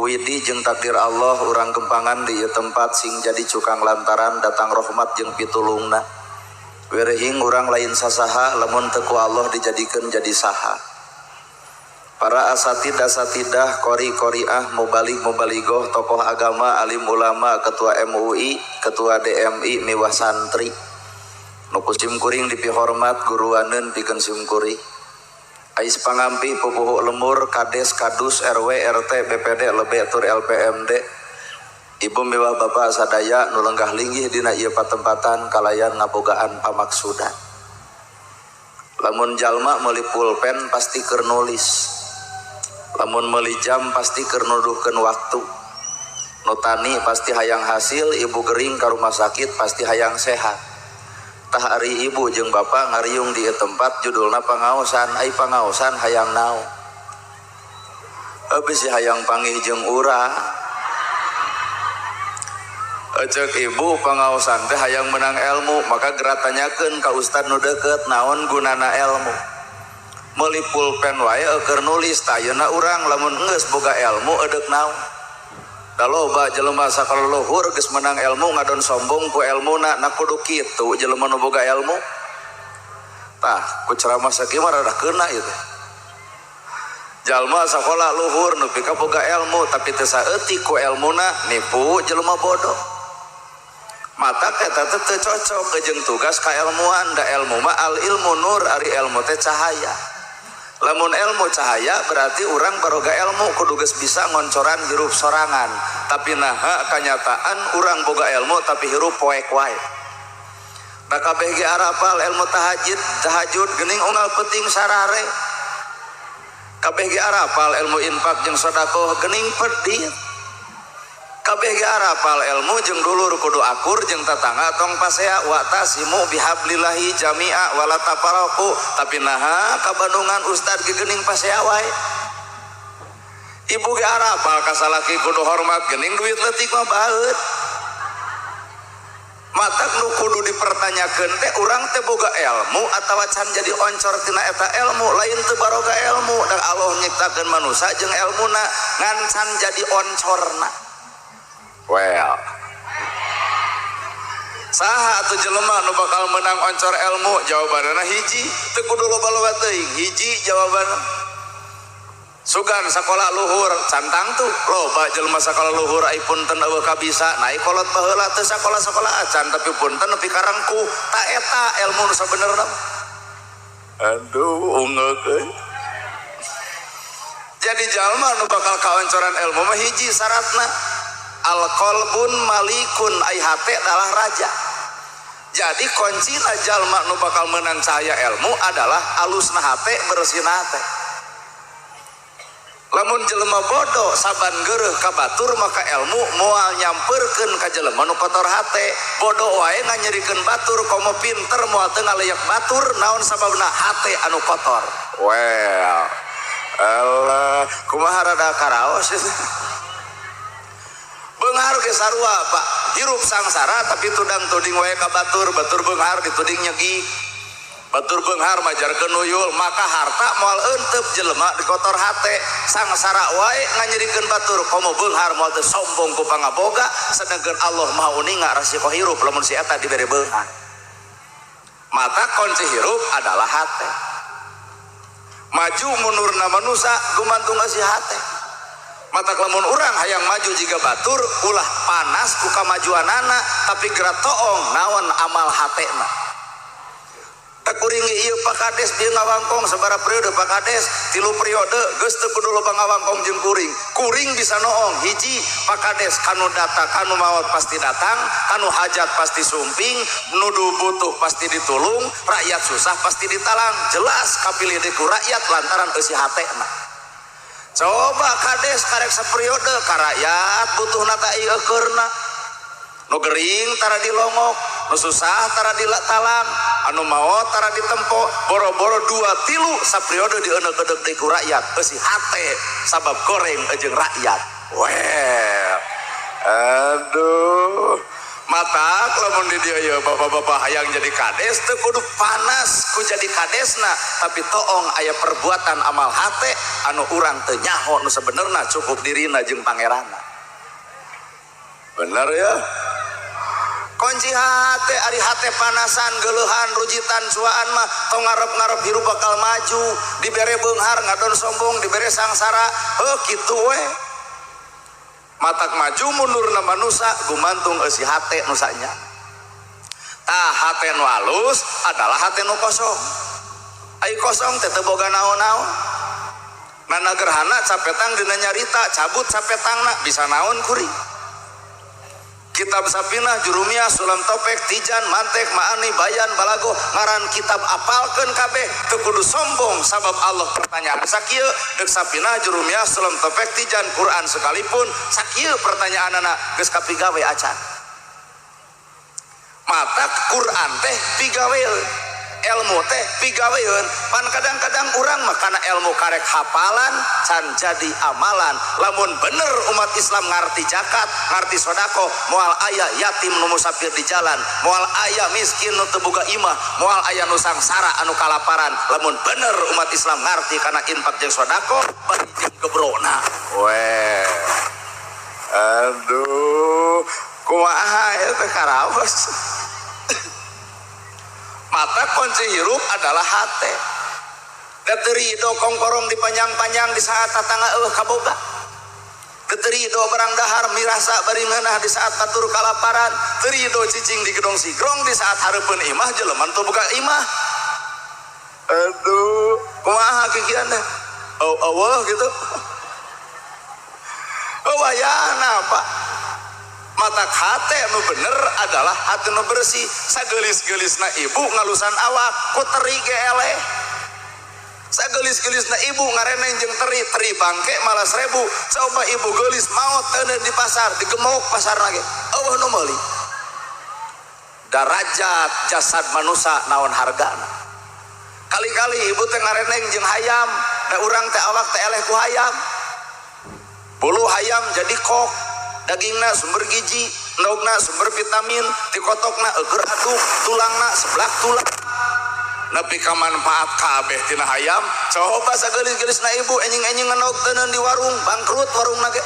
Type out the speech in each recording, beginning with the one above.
Kuwidi jeung takdir Allah urang gempangan di ieu tempat sing jadi cukang lantaran datang rahmat jeung pitulungna. Werehing urang lain sasaha lamun teu ku Allah dijadikeun jadi saha. Para asatid asatidah, qori qoriah, mubalig mubaligoh, tokoh agama, alim ulama, ketua MUI, ketua DMI, miwah santri. Nu ku sim kuring dipihormat guruaneun pikeun sim kuring. Ais pangampi pupuhu lemur, kades, kadus, RW, RT, BPD, lebe tur LPMD. Ibu miwah bapak sadaya nu lenggah linggih dina ieu patempatan kalayan ngabogaan pamaksudan. Lamun jalma meuli pulpen pasti keur nulis. Lamun meuli jam pasti keur nuduhkeun waktu. Nu tani pasti hayang hasil, ibu gering ka rumah sakit pasti hayang sehat. Tah ari ibu jeung bapak ngariung di tempat judulna pangaosan, ai pangaosan hayang naon? Bisi hayang panggih jeung urang. Ceuk ibu pangaosan teh hayang menang ilmu, maka geura tanyakeun ka ustad nu deukeut naon gunana ilmu. Meuli pulpen wae keur nulis, tah ayeuna urang lamun geus boga ilmu edeuk naon? Da loba jelema sakola luhur geus menang ilmu ngadon sombong ku elmuna, na kudu kitu jelema nu boga ilmu. Tah ku ceramah sakieu mah rada keuna ieu teh. Jalma sakola luhur nepi ka boga ilmu tapi teu saeutik ku elmuna nipu jelema bodoh. Mata eta teh teu cocok jeung tugas kaelmuan, da ilmu mah al ilmu nur, ari ilmu teh cahaya. Lamun ilmu cahaya berarti urang baroga ilmu kudu geus bisa ngoncoran hirup sorangan. Tapi naha kanyataan urang boga ilmu tapi hirup poek wae. Da kabeh ge arapal ilmu tahajud, tahajud geuning unggal penting sarare. Kabeh ge arapal ilmu infak jeung sedekah geuning pedit. Kabeh ge arapal ilmu jeung dulur kudu akur jeung tetangga tong pasea wa tasimu bihablillahi jami'a wala tafarraqu, tapi naha ka Bandungan ustad ge geuning pasea wae. Ibu ge arapal ka salaki kudu hormat geuning duit leutik mah baeut. Matak nu kudu dipertanyakeun teh urang teh boga ilmu atawa can jadi oncor tina eta ilmu, lain teu baroga ilmu da Allah nyiptakeun manusia jeung elmuna ngan can jadi oncorna. Well, saha atuh jelema nu bakal menang oncor ilmu? Jawabanna hiji, teu kudu loba-loba teuing, hiji jawabanna. Sugan sakola luhur cantang tuh loba jelema sakola luhur ai punten eueuh kabisa naik kolot baheula teu sakola-sakola acan tapi punten nepi ka rengkuh ta eta ilmu nu sabenerna. Aduh ungeuk euy. Jadi jalma nu bakal kaoncoran ilmu mah hiji syaratna, al qalbun malikun, ai hate adalah raja. Jadi kuncina jalma nu bakal menang cahaya ilmu adalah alusna hate, bersihna hate. Lamun jelema bodoh saban geureuh ka batur maka ilmu moal nyamperkeun ka jelema nu kotor hate. Bodoh wae nganyerikeun batur, komo pinter moal teu ngaleyak batur, naon sababna hate anu kotor. Well, Allah, kumaha rada karaos itu. Beunghar ge sarua, Pak. Hirup sangsara tapi tudang tuding wae ka batur, batur beunghar dituding nyegi. Batur beunghar majarkeun nuyul, maka harta moal eunteup jelema dikotor hate. Sangsara wae nganyerikeun batur, komo beunghar moal teu sombong ku pangaboga, sedengkeun Allah Maha Uninga rasiko hirup lamun si eta dibere beunghar. Mata kunci hirup adalah hate. Maju mundurna manusia gumantung si hate. Mata lamun urang hayang maju jiga batur ulah panas ku kamajuanana tapi geura toong naon amal hatena. Kuring ieu Pak Kades dia ngawangkong sabaraha periode Pak Kades 3 periode geus teu kudu loba ngawangkong jeung kuring. Kuring bisa noong hiji Pak Kades kanu data kanu maot pasti datang, kanu hajat pasti sumping, nudu butuh pasti ditulung, rakyat susah pasti ditalang. Jelas kapilih deui ku rakyat lantaran eusi hatena. Coba Kades karek saperiode ka rakyat butuhna ta ieu keurna. Nu gering tara dilongok, nu susah tara dilatalang, anu maot tara ditempo, boro-boro 2 3 sapriode dieuneukeun deui ku rakyat, eusi hate sabab goreng jeung rakyat. Well, aduh, Matak lamun di dieu ya bapak-bapak hayang jadi kades teu kudu panas ku jadi kadesna, tapi toong aya perbuatan amal hate anu urang teu nyaho nu sebenerna cukup dirina jeung pangeranna. Bener ya? Kunci hate ari hate panasan geuleuhan rujitan cuaan mah tong ngarep-ngarep hirup bakal maju, dibere beunghar ngadon sombong, dibere sangsara heuh kitu we. Matak maju mundurna manusa gumantung eusi hate nu sanya. Tah hate nu alus adalah hate nu kosong. Ai kosong teh teu boga naon-naon. Nana gerhana capetang dina nyarita, cabut capetangna bisa naon kuring. Kitab Sapinah, Jurumiyah, Sulam Topek, Tijan, Mantek, Maani, Bayan, Balago, ngaran kitab apalkeun kabeh teu kudu sombong sabab Allah pertanyaan sakieu deuk Sapinah, Jurumiyah, Sulam Topek, Tijan, Quran sekalipun sakieu pertanyaanana geus kapigawe acan. Matak Quran teh pigaweun, ilmu teh pigaweun. Pan kadang-kadang urang mah kana ilmu karek hafalan can jadi amalan. Lamun bener umat Islam ngarti zakat, ngarti sodako, moal aya yatim nu musafir di jalan, moal aya miskin nu teu boga imah, moal aya nu sangsara anu kalaparan. Lamun bener umat Islam ngarti kana infak jeung sodako, bari jeung gebrona. Weh. Aduh, kumaha eta teh karaos. Mata kunci hirup adalah hate. Da teu rido kongkorong dipanjang-panjang di saat tatangga eueuh kaboga. Teu rido barang dahar mirasa bari ngeunah di saat batur kalaparan. Teu rido cicing di gedong sigrong di saat hareupeun imah jelema teu boga imah. Aduh, kumaha kikian teh? Eueuh gitu. Wayana Pak. Mata hate nu bener adalah hati nu bersih. Sagelis-gelisna ibu ngalusan awak ku teri ge eleh. Sagelis-gelisna ibu ngareneng jeung teri, teri bangke malah 1000. Coba ibu geulis maot teundeun di pasar, digemok pasarna ge. Eueuh nu meuli. Darajat jasad manusa naon hargana. Kali-kali ibu teh ngareneng jeung hayam, da urang teh awak teh eleh ku hayam. Bulu hayam jadi kok, dagingna sumber gizi, endogna sumber vitamin, dikotokna eueur aduk, tulangna seblak tulang. Nepi ka manfaat kabeh tina hayam. Coba sageulis-geulisna ibu enjing-enjing ngendog teuneun di warung, bangkrut warungna ge.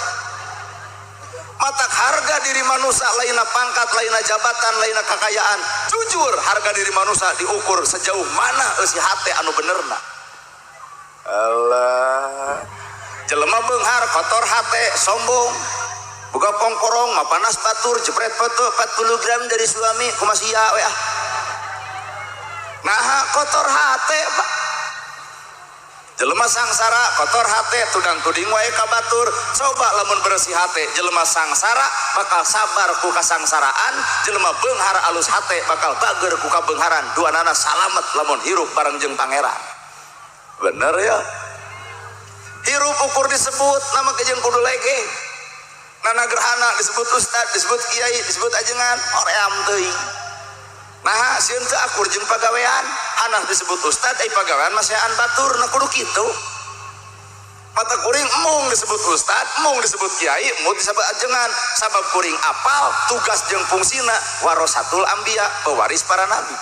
Matak harga diri manusia lainna pangkat, lainna jabatan, lainna kekayaan. Jujur harga diri manusia diukur sejauh mana eusi hate anu benerna. Allah. Jelema beunghar kotor hate, sombong. Buka pongkorong, mapanas batur, jepret foto 40 gram dari suami, kumasia we ah. Nah, kotor hate, Pak. Jelema sangsara kotor hate, tudang tuding wae ka batur. Coba lamun bersih hate, jelema sangsara bakal sabar ku kasangsaraan, jelema beunghar alus hate bakal bager ku kabeungharan. Duanana salamet lamun hirup bareng jeung pangeran. Bener ya? Hirup ukur disebut nama kejeng kudu lege. Nana gerhana disebut ustad, disebut kiai, disebut ajengan, oream teuing. Nah, sieun teu akur jeung pagawean, hanah disebut ustad, ai pagawean masean batur, na kudu kitu. Mata kuring emung disebut ustad, emung disebut kiai, emung disebut ajengan, sabab kuring apal tugas jeung fungsina warasatul anbiya, pewaris para nabi.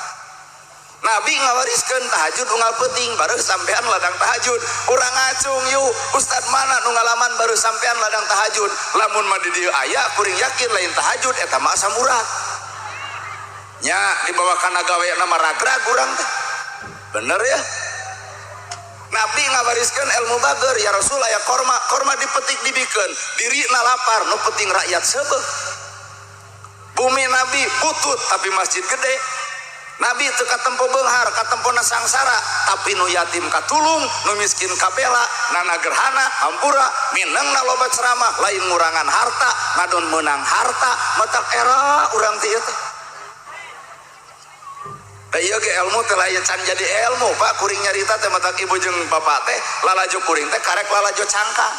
Nabi ngawariskeun tahajud unggal peuting baru sampean ladang tahajud. Urang ngacung yuk, ustad mana nu ngalaman baru sampean ladang tahajud. Lamun mah di dieu aya kuring yakin lain tahajud eta mah asam urat. Nya dibawa kana gawe nama ragrag urang teh. Bener ya? Nabi ngawariskeun ilmu bager, ya Rasul aya korma, korma dipetik dibikeun, dirina lapar nu penting rakyat seubeuh. Bumi Nabi butut tapi masjid gede. Nabi teu katempo beunghar, katempona sangsara, tapi nu yatim katulung, nu miskin kabela, nana gerhana hampura, minengna loba ceramah, lain ngurangan harta, ngadon meunang harta, matak era urang teh ieu teh. Da ieu ge ilmu teh lain can jadi ilmu, Pak, kuring nyarita teh matak ibu jeung bapak teh lalajo kuring teh karek lalajo cangkang.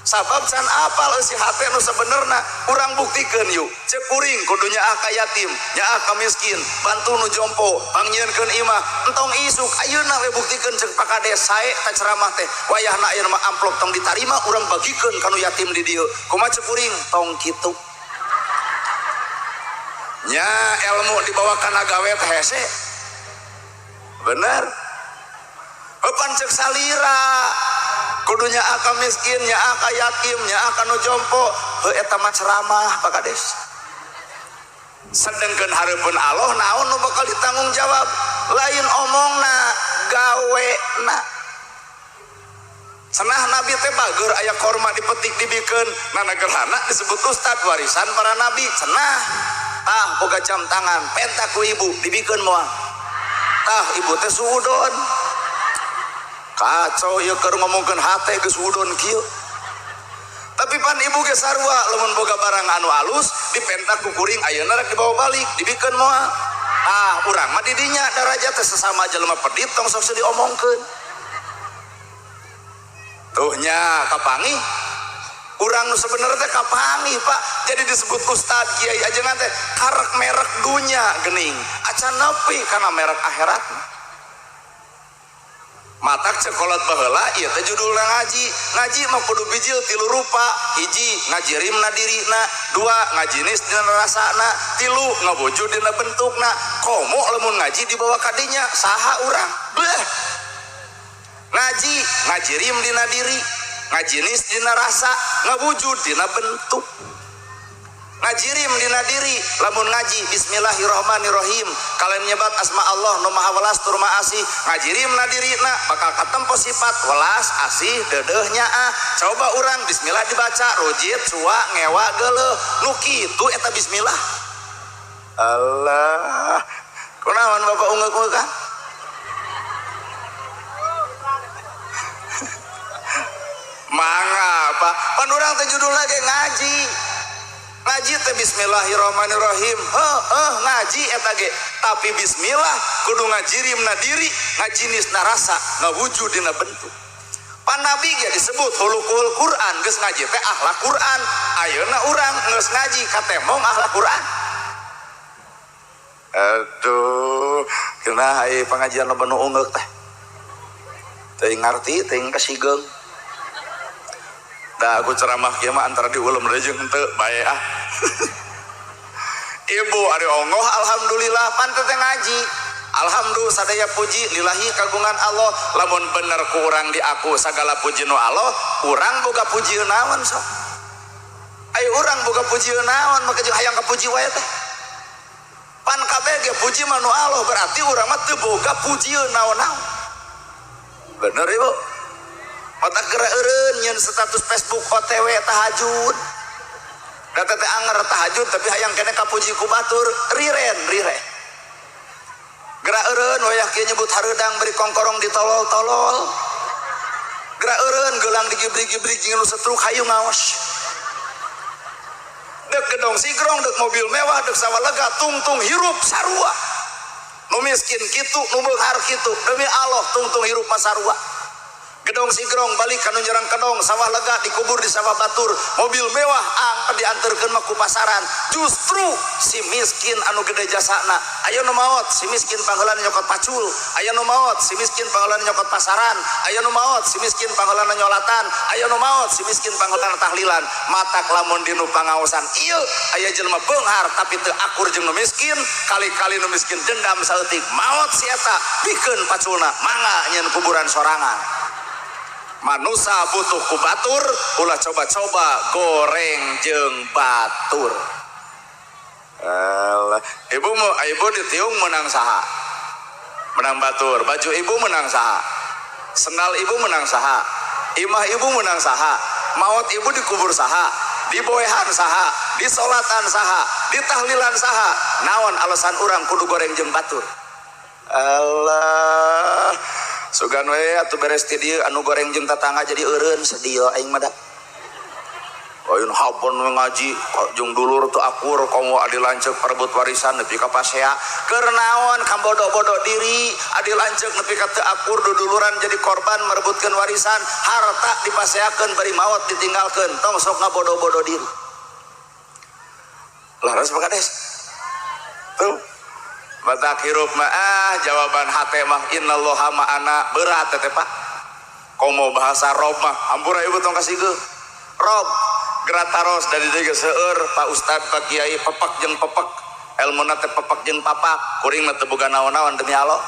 Sabab can apal eusi hate nu sebenerna, urang buktikeun yuk. Ceuk kuring kudu nyaah ka yatim, nyaah ka miskin, bantu nu jompo, pangnyieunkeun imah, entong isuk ayeuna we buktikeun ceuk Pak Kades sae ta ceramah teh. Wayahna ayeuna mah amplop tong ditarima urang bagikeun ka nu yatim di dieu. Kumaha ceuk kuring tong kitu. Nya ilmu dibawa kana gawe teh hese. Bener. Pan ceuk salira kudu nyaah ka miskin, nyaah ka yatim, nyaah ka nu jompo, heuh eta mah ceramah Pak Kades. Sedengkeun hareupeun Allah naon nu bakal ditanggung jawab? Lain omongna, gawena. Cenah nabi teh bager aya korma dipetik dibikeun, nana gerhana disebut ustad warisan para nabi. Cenah tah boga jam tangan, penta ku ibu dibikeun moal. Tah ibu teh suudon. Kacau ieu keur ngomongkeun hate geus suudon kieu. Tapi pan ibu ge sarua lamun boga barang anu alus dipenta ku kuring ayeuna rek dibawa balik dibikeun moal. Ah urang mah di dinya darajat teh sesama jelema pedit tong sok diomongkeun. Tuh nya kapangi urang nu sebenarnya teh kapangi Pak. Jadi disebut ustad kiai ajengan teh karek merek dunya geuning acan nepi kana merek akhirat. Matak cekolot baheula ieu teh judulna ngaji. Ngaji mah kudu bijil tilu rupa. Hiji ngajirimna dirina, dua ngajinis dina rasana, tilu ngawujud dina bentukna. Komo lamun ngaji dibawa ka dinya saha urang? Bleh. Ngaji ngajirim dina diri, ngajinis dina rasa, ngawujud dina bentuk. Ngajirim dina diri lamun ngaji bismillahirrahmanirrahim kalian nyebat asma Allah nu maha welas tur maha asih, ngajirim na dirina bakal katempo sifat welas asih deudeuh nyaah. Coba urang bismillah dibaca rujit cua ngewa geuleuh nu kitu eta bismillah. Allah kunaon bapak ungeuk-ungeuk mangga Pak pan urang teh judulna ge ngaji. Ngaji teh bismillahirrahmanirrahim. Heuh ngaji eta ge. Tapi bismillah kudu ngajirimna diri, ngajinisna rasa, ngawujud dina bentuk. Pan nabi ge disebut hulukul Quran, geus ngaji teh akhlak Quran. Ayeuna urang geus ngaji katemong akhlak Quran. Aduh, kena ai pengajian loba nu ungeuk teh. Teuing ngarti, teuing kasigeung. Dah aku ceramah kieu mah antara diulem deui jeung henteu bae ah. Ibu ari onggoh alhamdulillah pan teh ngaji. Alhamdulillah sadaya puji lillahi kagungan Allah. Lamun bener ku urang di aku sagala puji nu Allah, urang boga puji naon sok. Ayo urang boga puji naon maka jeung hayang kapuji wae teh. Pan kabeh ge puji mah nu Allah berarti urang mah teu boga puji naon-naon. Bener ibu? Mata geura eureun nyeun status Facebook OTW tahajud. Da teh anger tahajud tapi hayang keneh kapuji ku batur, riren riren. Geura eureun wayah kieu nyebut hareudang beri kongkorong ditolol-tolol. Geura eureun geulang digibrig-gibrig jeung nu setruk hayu ngaos. Dek gedong sigrong, dek mobil mewah, dek sawah lega, tungtung hirup sarua. Nu miskin kitu, nu beunghar kitu, demi Allah tungtung hirup mah sarua. Gedong sigrong balik kanu nyerang kedong, sawah lega dikubur di sawah batur, mobil mewah ang diantarkeun mah ku pasaran. Justru si miskin anu gede jasana, aya nu maot si miskin pangheulana nyokot pacul, aya nu maot si miskin pangheulana nyokot pasaran, aya nu maot si miskin pangheulana nyolatan, aya nu maot si miskin pangheulana tahlilan. Matak lamun dinu pangaosan ieu aya jelema beunghar tapi teu akur jeung nu miskin, kali-kali nu miskin dendam saeutik maot si eta bikeun paculna mangga nyeun kuburan sorangan. Manusa butuh ku batur, ulah coba-coba goreng jeung batur. Alah, ibu mau ibu ditiung menang saha? Menang batur. Baju ibu menang saha? Sendal ibu menang saha? Imah ibu menang saha? Maot ibu dikubur saha? Diboehan saha? Disolatan saha? Ditahlilan saha? Naon alasan urang kudu goreng jeung batur? Alah. Sugan we atuh beres ti dieu anu goreng jeung tatangga jadi eureun sedih aing mah da. Ayeuna habon we ngaji jeung dulur teu akur komo adi lanceuk perebut warisan nepi ka pasea. Keur naon kambodo-bodo diri adi lanceuk nepi ka teu akur duduluran jadi korban merebutkeun warisan, harta dipaseakeun bari maot ditinggalkeun, tong sok ngabodo-bodo diri. Laras Pak Kades. Tuh. Batak hirup mah jawaban hate mah innallaha ma'ana berat teh Pak. Komo bahasa rob mah hampura ibu tong kasih ge. Rob gerataros dari dieu seueur Pak Ustad Pak Kiai pepek jeung pepek. Elmuna teh pepak jeung papak, kuring mah teu boga naon-naon demi Allah.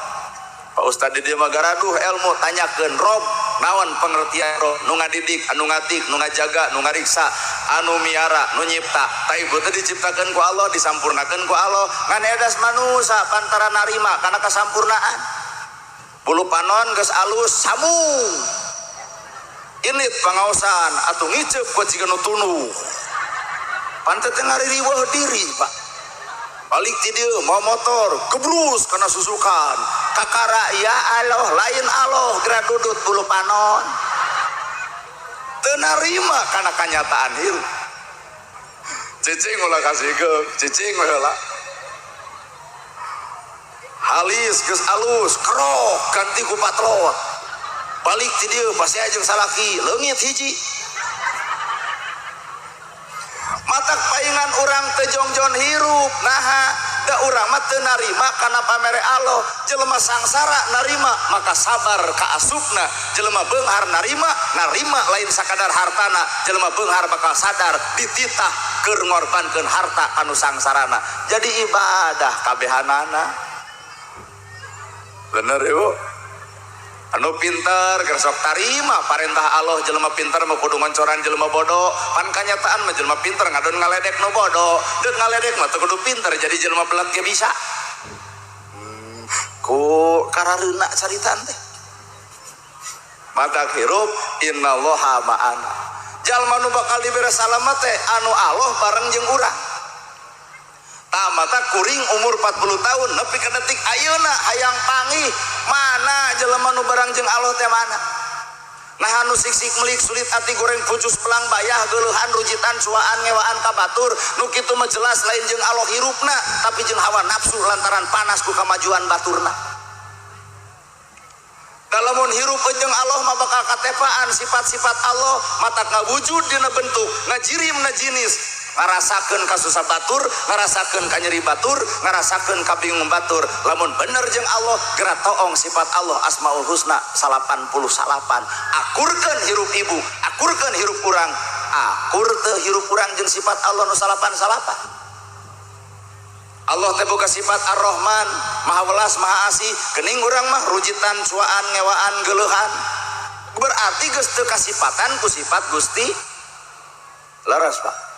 Pak Ustad di dieu mah garaduh ilmu, tanyakeun Rob, naon pengertian Rob, nu ngadidik, anu ngatik, nu ngajaga, nu ngariksa, anu miara, nu nyipta. Ta ibu teh diciptakeun ku Allah, disampurnakeun ku Allah. Ngan edas manusa pantara narima kana kasampurnaan. Bulu panon geus alus samung. Init pangaosan atuh ngiceup ku jiga nu tunduh. Pantet teh ngaririweuh diri, Pak. Balik ti dieu mawa motor, gebrus kana susukan. Kakara ya Allah, lain Allah geura dudut bulu panon. Teu narima kana kanyataan hirup. Cicing ulah kasihkeun, cicing we heula. Halis geus alus, kerok ganti ku patrot. Balik ti dieu pasti jeung salaki, leungit hiji. Matak paingan urang teu jongjon hirup, naha da urang mah teu narima kana pamere Allah. Jelema sangsara narima maka sabar ka asupna, jelema beunghar narima, narima lain sakadar hartana, jelema beunghar bakal sadar dititah keur ngorbankeun harta kanu sangsarana. Jadi ibadah kabehanana. Bener ibu? Anu pinter keur sok tarima parentah Allah, jelema pinter mah kudu ngoncoran jelema bodoh. Pan kanyataan mah jelema pinter ngadon ngaledek nu bodoh. Deuk ngaledek mah teu kudu pinter jadi jelema belet ge bisa. Ku karareuna caritaan teh. Matak hirup innallaha ma'ana. Jalma nu bakal dibere salamet teh anu Allah bareng jeung urang. Tah mata kuring umur 40 tahun nepi ka detik ayeuna hayang panggih mana jelema nu barang jeung Allah teh mana. Nah anu sik-sik melik sulit ati goreng pucus pelang bayah geuleuhan rujitan cuaan ngewaan ka batur nu kitu mah jelas lain jeung Allah hirupna tapi jeung hawa nafsu lantaran panas ku kamajuan baturna. Lamun hirup jeung Allah mah bakal katepaan sifat-sifat Allah mata ngawujud dina bentuk ngajirim na jinis ngarasakeun kasusah batur, ngarasakeun kanyeri batur, ngarasakeun kabingung batur. Lamun bener jeung Allah geura toong sifat Allah Asmaul Husna 89. Akurkeun hirup ibu, akurkeun hirup urang, akur teu hirup urang jeung sifat Allah nu 89. Allah teh boga sifat Ar-Rahman, Maha Welas, Maha Asih. Geuning urang mah rujitan, cuaan, ngewaan, geuleuhan. Berarti geus teu kasipatan ku sifat Gusti. Leres, Pak.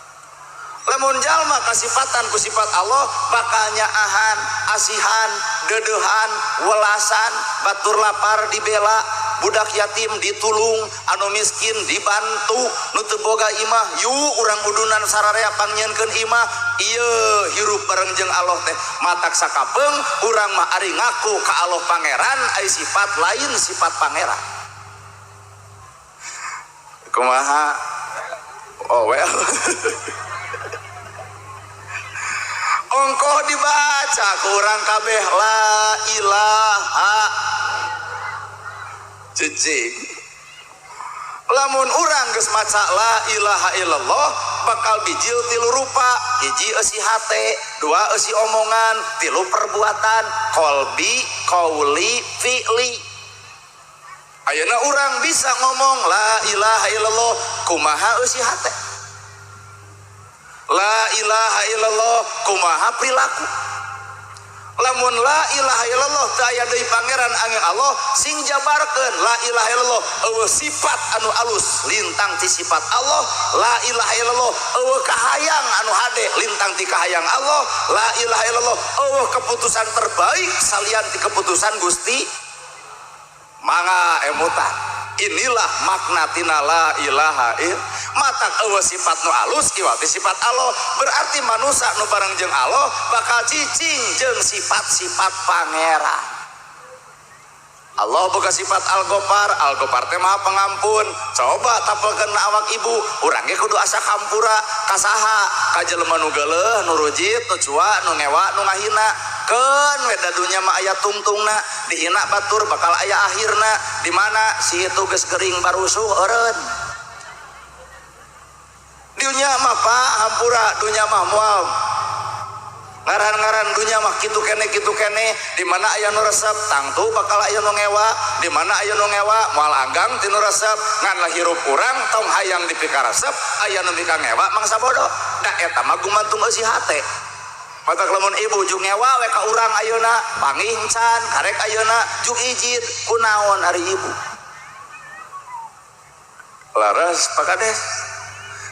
Lamun jalma kasipatan ku sifat Allah bakal nyaahan, asihan, dedeuhan, welasan, batur lapar dibela, budak yatim ditulung, anu miskin dibantu, nu teu boga imah yu urang udunan sararea pangnyieunkeun imah. Ieu hirup bareng jeung Allah teh matak sakapeung urang mah ari ngaku ka Allah pangeran ai sifat lain sifat pangeran. Kumaha? Oh well. Ongkoh dibaca kurang kabeh la ilaha cicing. Lamun urang geus maca la ilaha illallah bakal bijil tilu rupa, hiji eusi hate, dua eusi omongan, tilu perbuatan, qalbi, qauli, fi'li. Ayeuna urang bisa ngomong la ilaha illallah kumaha eusi hate, la ilaha illallah kumaha perilaku. Lamun la ilaha illallah teu aya deui pangeran angin Allah sing jabarkeun la ilaha illallah eueuh sifat anu alus lintang ti sifat Allah, la ilaha illallah eueuh kahayang anu hade lintang ti kahayang Allah, la ilaha illallah eueuh keputusan terbaik salian ti keputusan Gusti. Mangga emutan. Inilah makna tina la ilaha illallah. Matak eueuh sifat nu alus iwal ti sifat Allah, berarti manusa nu bareng jeung Allah bakal cicing jeung sifat-sifat pangeran. Allah boga sifat Al-Ghaffar, Al-Ghaffar teh Maha Pengampun. Coba tapelkeun awak ibu, urang ge kudu asa kampura ka saha? Ka jelema nu geuleuh, nu rujit, nu cua, nu ngewa, nu ngahina. Keun we da dunya mah aya tungtungna, dihina batur bakal aya akhirna. Di mana si itu geus gering barusuh eureun. Dunya mah Pak hampura, dunya mah moal ngaran-ngaran dunya mah kitu kene di mana aya nu resep tangtu bakal aya nu ngewa, di mana aya nu ngewa moal anggang ti nu resep. Ngan lah hirup urang tong hayang dipikaresep aya nu mika ngewa mangsa bodoh. Da eta mah gumantung eusi hate. Matak lamun ibu jung ngewa we ka urang ayeuna panggih can karek ayeuna jung ijid kunaon ari ibu. Laras Pak Kades.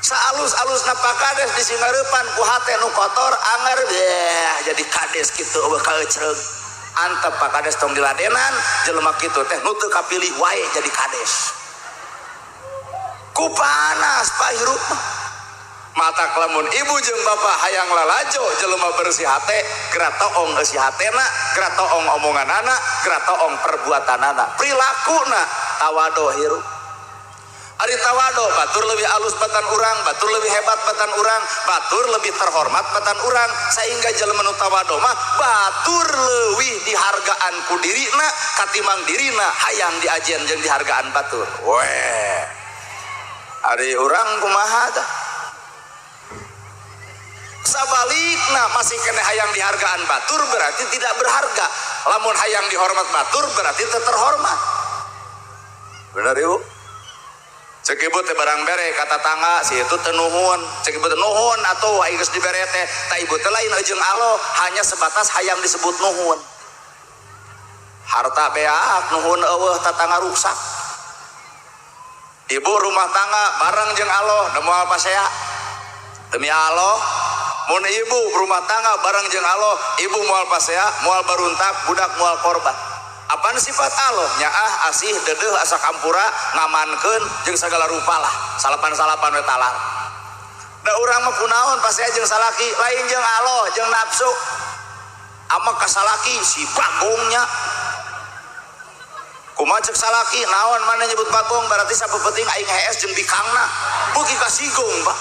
Saalus-alusna Pak Kades di singareupan ku hate nu kotor anger deh jadi kades kitu eueuh kaeucreug. Antep Pak Kades tong diladenan jelema kitu teh nu teu kapilih wae jadi kades. Ku panas Pak hirup mah. Matak lamun ibu jeung bapak hayang lalajo jelema bersih hate geura toong eusi hatena, geura toong omonganana, geura toong perbuatanana, perilakuna tawado hirup. Ari tawado batur lebih alus batan urang, batur lebih hebat batan urang, batur lebih terhormat batan urang, sehingga jelema nu tawado mah batur leuwih dihargaan ku dirina katimbang dirina hayang diajen jeung dihargaan batur. Weh. Ari urang kumaha tah? Sabalikna masih kena hayang dihargaan batur berarti tidak berharga. Lamun hayang dihormat batur berarti teu terhormat. Benar ibu? Cek ibu teh barang bere ka tatangga si itu teu nuhun. Cek ibu teh nuhun atuh ai geus dibere teh. Ta ibu teh lain jeung Allah, hanya sebatas hayang disebut nuhun. Harta beak nuhun eueuh tatangga ruksak. Ibu rumah tangga bareng jeung Allah, da moal pasea. Demi Allah, mun ibu rumah tangga bareng jeung Allah, ibu moal pasea, moal baruntak, budak moal korban. Apaan sifat Allah? Nyaah, asih, dedeuh, asa kampura, ngamankeun jeung sagala rupa lah. Salapan-salapan we talar. Da urang mah kunaon pasea jeung salaki, lain jeung Allah, jeung nafsu. Ama ka salaki si bagongnya. Kumaha ceuk salaki, naon mana nyebut bagong berarti sapepeting aing hees jeung bikangna. Beuki kasigong, Pak.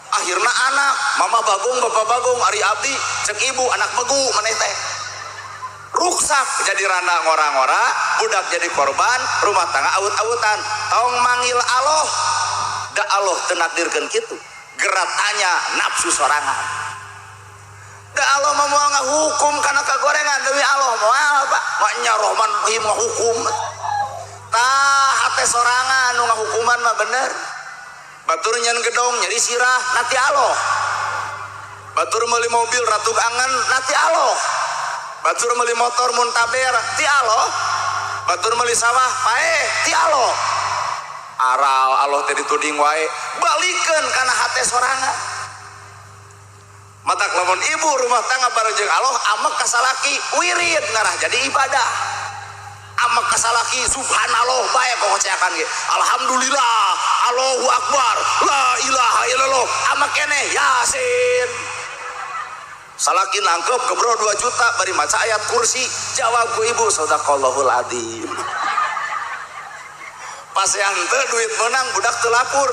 Akhirna anak, mama bagong, bapak bagong, ari abdi, cek ibu anak begu maneh teh. Ruksak jadi randa ngora-ngora, budak jadi korban, rumah tangga awut-awutan. Tong manggil Allah, da Allah teu nakdirkeun kitu. Geura tanya nafsu sorangan. Da Allah mah moal ngahukum kana kagorengan demi Allah moal Pak. Maknya Rahman Rahim ngahukum. Tah hate sorangan nu ngahukuman mah bener. Batur nyen gedong nyeri sirah nati Allah. Batur meuli mobil ratuk angen nati Allah. Batur meuli motor muntaber ti Allah. Batur meuli sawah paeh ti Allah. Aral Allah teh dituding wae, balikeun kana hate sorangan. Matak lamun ibu rumah tangga bareng jeung Allah amek ka salaki wirid ngarah jadi ibadah. Amek ka salaki subhanallah bae kokoceakan ge. Alhamdulillah, Allahu akbar, la ilaha illallah. Amek keneh yasin. Salaki nangkep gebro 2 juta bari maca ayat kursi, jawab ku ibu sadaqallahul adzim. Pasean teu duit menang budak teu lapur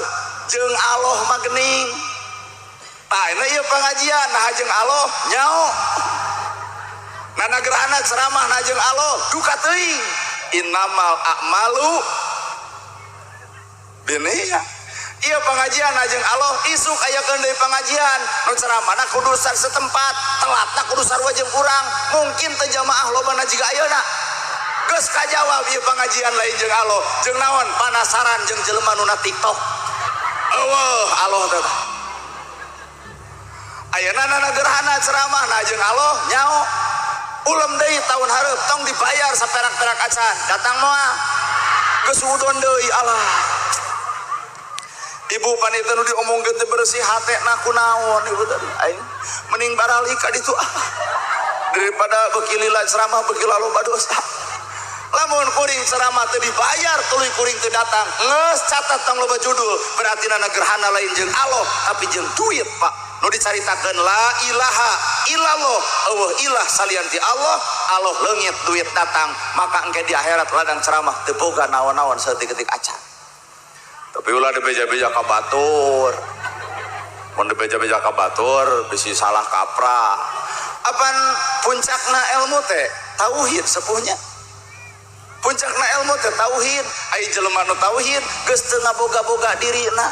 jeung Allah mah geuning. Tah ini ieu pengajian nah jeung Allah nyao. Nana gerhana ceramah nah jeung Allah duka teuing. Innamal a'malu binniyat. Ieu pengajian nah jeung Allah isuk ayakeun deui pengajian nu ceramahna kudu setempat, telatna kudu sarua jeung urang, mungkin teu jamaah lobana jiga ayeuna. Geus kajawab ieu pengajian lain jeung Allah, jeung naon panasaran jeung jelema nu na TikTok. Eueuh Allah teh. Ayeuna nana gerhana ceramah nah jeung Allah nyao. Ulem deui tahun hareup tong dibayar saperak-perak acan, datang moal. Geus udon deui Allah. Ibu panita nu diomongkeun teh bersih hatena kunaon ibu tadi aing mending baralik ka ditu ah. Daripada beuki lila ceramah beuki loba dosa. Lamun kuring ceramah teu dibayar tuluy kuring teu datang. Geus catat tong loba judul berarti nana gerhana lain jeung Allah tapi jeung duit Pak. Nu dicaritakeun la ilaha illallah eueuh ilah salian ti Allah, Allah leungit duit datang maka engke di akhirat ladang ceramah teu boga naon-naon saeutik-eutik acan. Tapi ulah dibeja-beja ka batur. Mun dibeja-beja ka batur bisi salah kaprah. Apan puncakna ilmu teh tauhid sepuhnya. Puncakna ilmu teh tauhid, ai jelema nu tauhid geus teu ngaboga-boga dirina.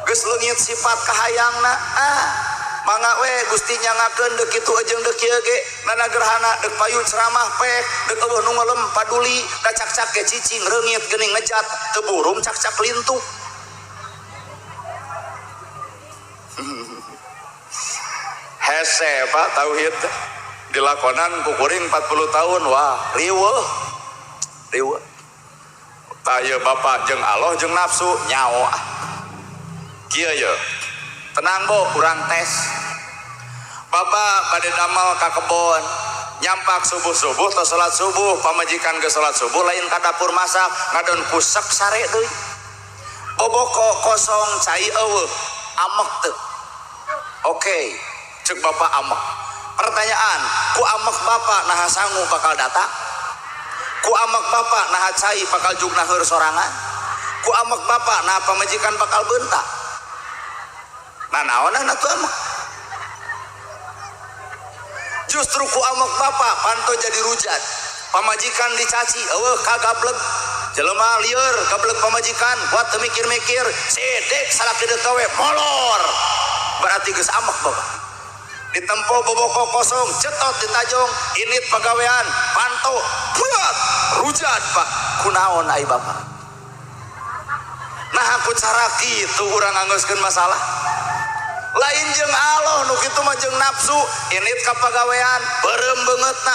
Geus leungit sifat kahayangna. Ah, mangga we Gusti nyangakeun deuk kitu jeung deuk kieu ge, nana gerhana deuk payu ceramah pek, deuk eueuh nu ngelem paduli, da cakcak ge cicing reungit geuning ngejat, teu burung cakcak lintuh. Hese Pak tauhid dilakonan ku kuring 40 tahun wah riweuh. Riweuh. Tah ieu bapak jeung Allah jeung nafsu nyaho ah. Kieu ye. Tenang bo, urang tes. Bapak bade damel ka kebon. Nyampak subuh-subuh atau salat subuh, pamajikan ke salat subuh lain ka dapur masak, ngadon kusak sare deui. Boboko kosong cai eueuh, amek teu. Oke, cek bapak amek. Pertanyaan, ku amek bapak naha sangu bakal datang? Ku amek bapak naha cai bakal jugnaheur sorangan? Ku amek bapak naha pamajikan bakal bentak? Nah naonan atuh amek? Justru ku amek bapak panto jadi rujat. Pamajikan dicaci, eueuh kagableg. Jelema lieur gableg pamajikan, buat teu mikir-mikir, sedek salaki deuk gawe molor. Berarti geus amek bapak. Ditempo boboko kosong, cetot ditajong, init pagawean, panto, buat rujat pak. Kunaon ai bapak? Nah aku cara kitu urang nganggeuskeun masalah. Lain jeung Allah nu kitu mah jeung nafsu, init ka pagawean, beureum beungeutna.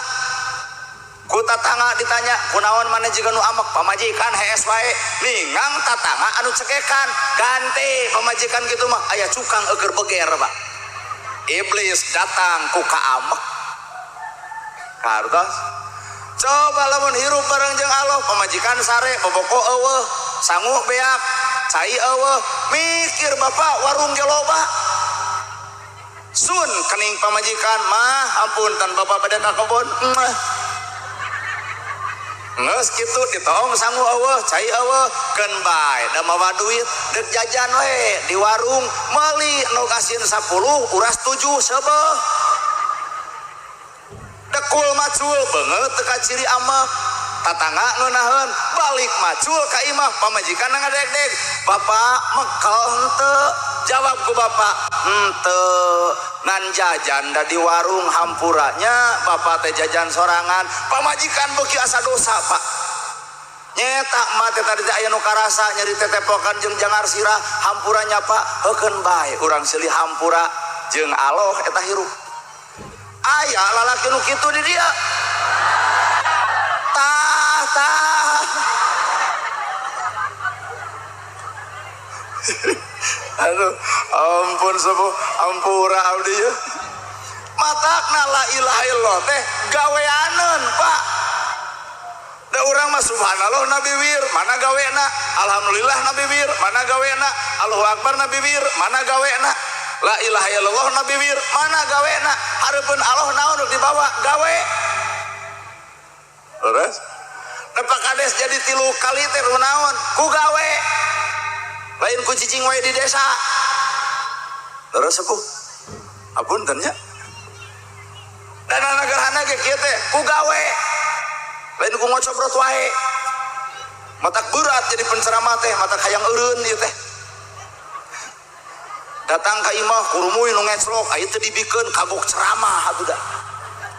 Ku tatangga ditanya, kunaon maneh jiga nu amek? Pamajikan hees wae, ningang tatangga anu cekekan, ganti pamajikan kitu mah aya cukang eueur beger pak. Iblis datang ku kaamek. Kartos. Coba lamun hirup bareng jeung Allah, pamajikan sare, boboko eueuh, sangu beak, cai eueuh, mikir bapak warung ge loba. Sun kening pamajikan mah ampun tan bapak bade ka kebon. Geus kitu ditoong sangu eueuh, cai eueuh, keun bae da mawa duit deuk jajan we di warung meuli nu asin 10 uras 7 seubeuh. Dekul macul beungeut teu kaciri amek. Tatangga ngeunaheun balik macul ka imah pamajikan ngadeg-deg. Bapak mekel henteu? Jawab ku bapak, henteu. Ngan jajan da di warung hampuranya bapak teh jajan sorangan. Pamajikan beuki asa dosa pak. Nyetak mah teh tadi teh aya nu karasa nyeri tetepokan jeung jangar sirah hampuranya pak. Heukeun bae urang silih hampura jeung Allah eta hirup. Aya lalaki nu kitu di dia. Tah tah. Aduh, ampun sepuh, ampura abdi ya. Matakna la ilaha illallah teh gaweaneun, Pak. Da urang mah subhanallah Nabi wir, mana gawena? Alhamdulillah Nabi wir, mana gawena? Allahu akbar Nabi wir, mana gawena? La ilaha illallah Nabi wir, mana gawena? Hareupeun Allah naon nu dibawa gawe. Terus da Pak Kades jadi 3 kali teh naon? Ku gawe. Lain ku cicing wae di desa. Terus sepuh. Apunten nya. Dan nagarana ge kieu teh ku gawe. Lain ku ngocobrot wae. Matak berat jadi penceramah teh, matak hayang eureun ieu teh. Datang ka imah kurumuy nu ngeclok, aya teu dibikeun kagok ceramah atuh da.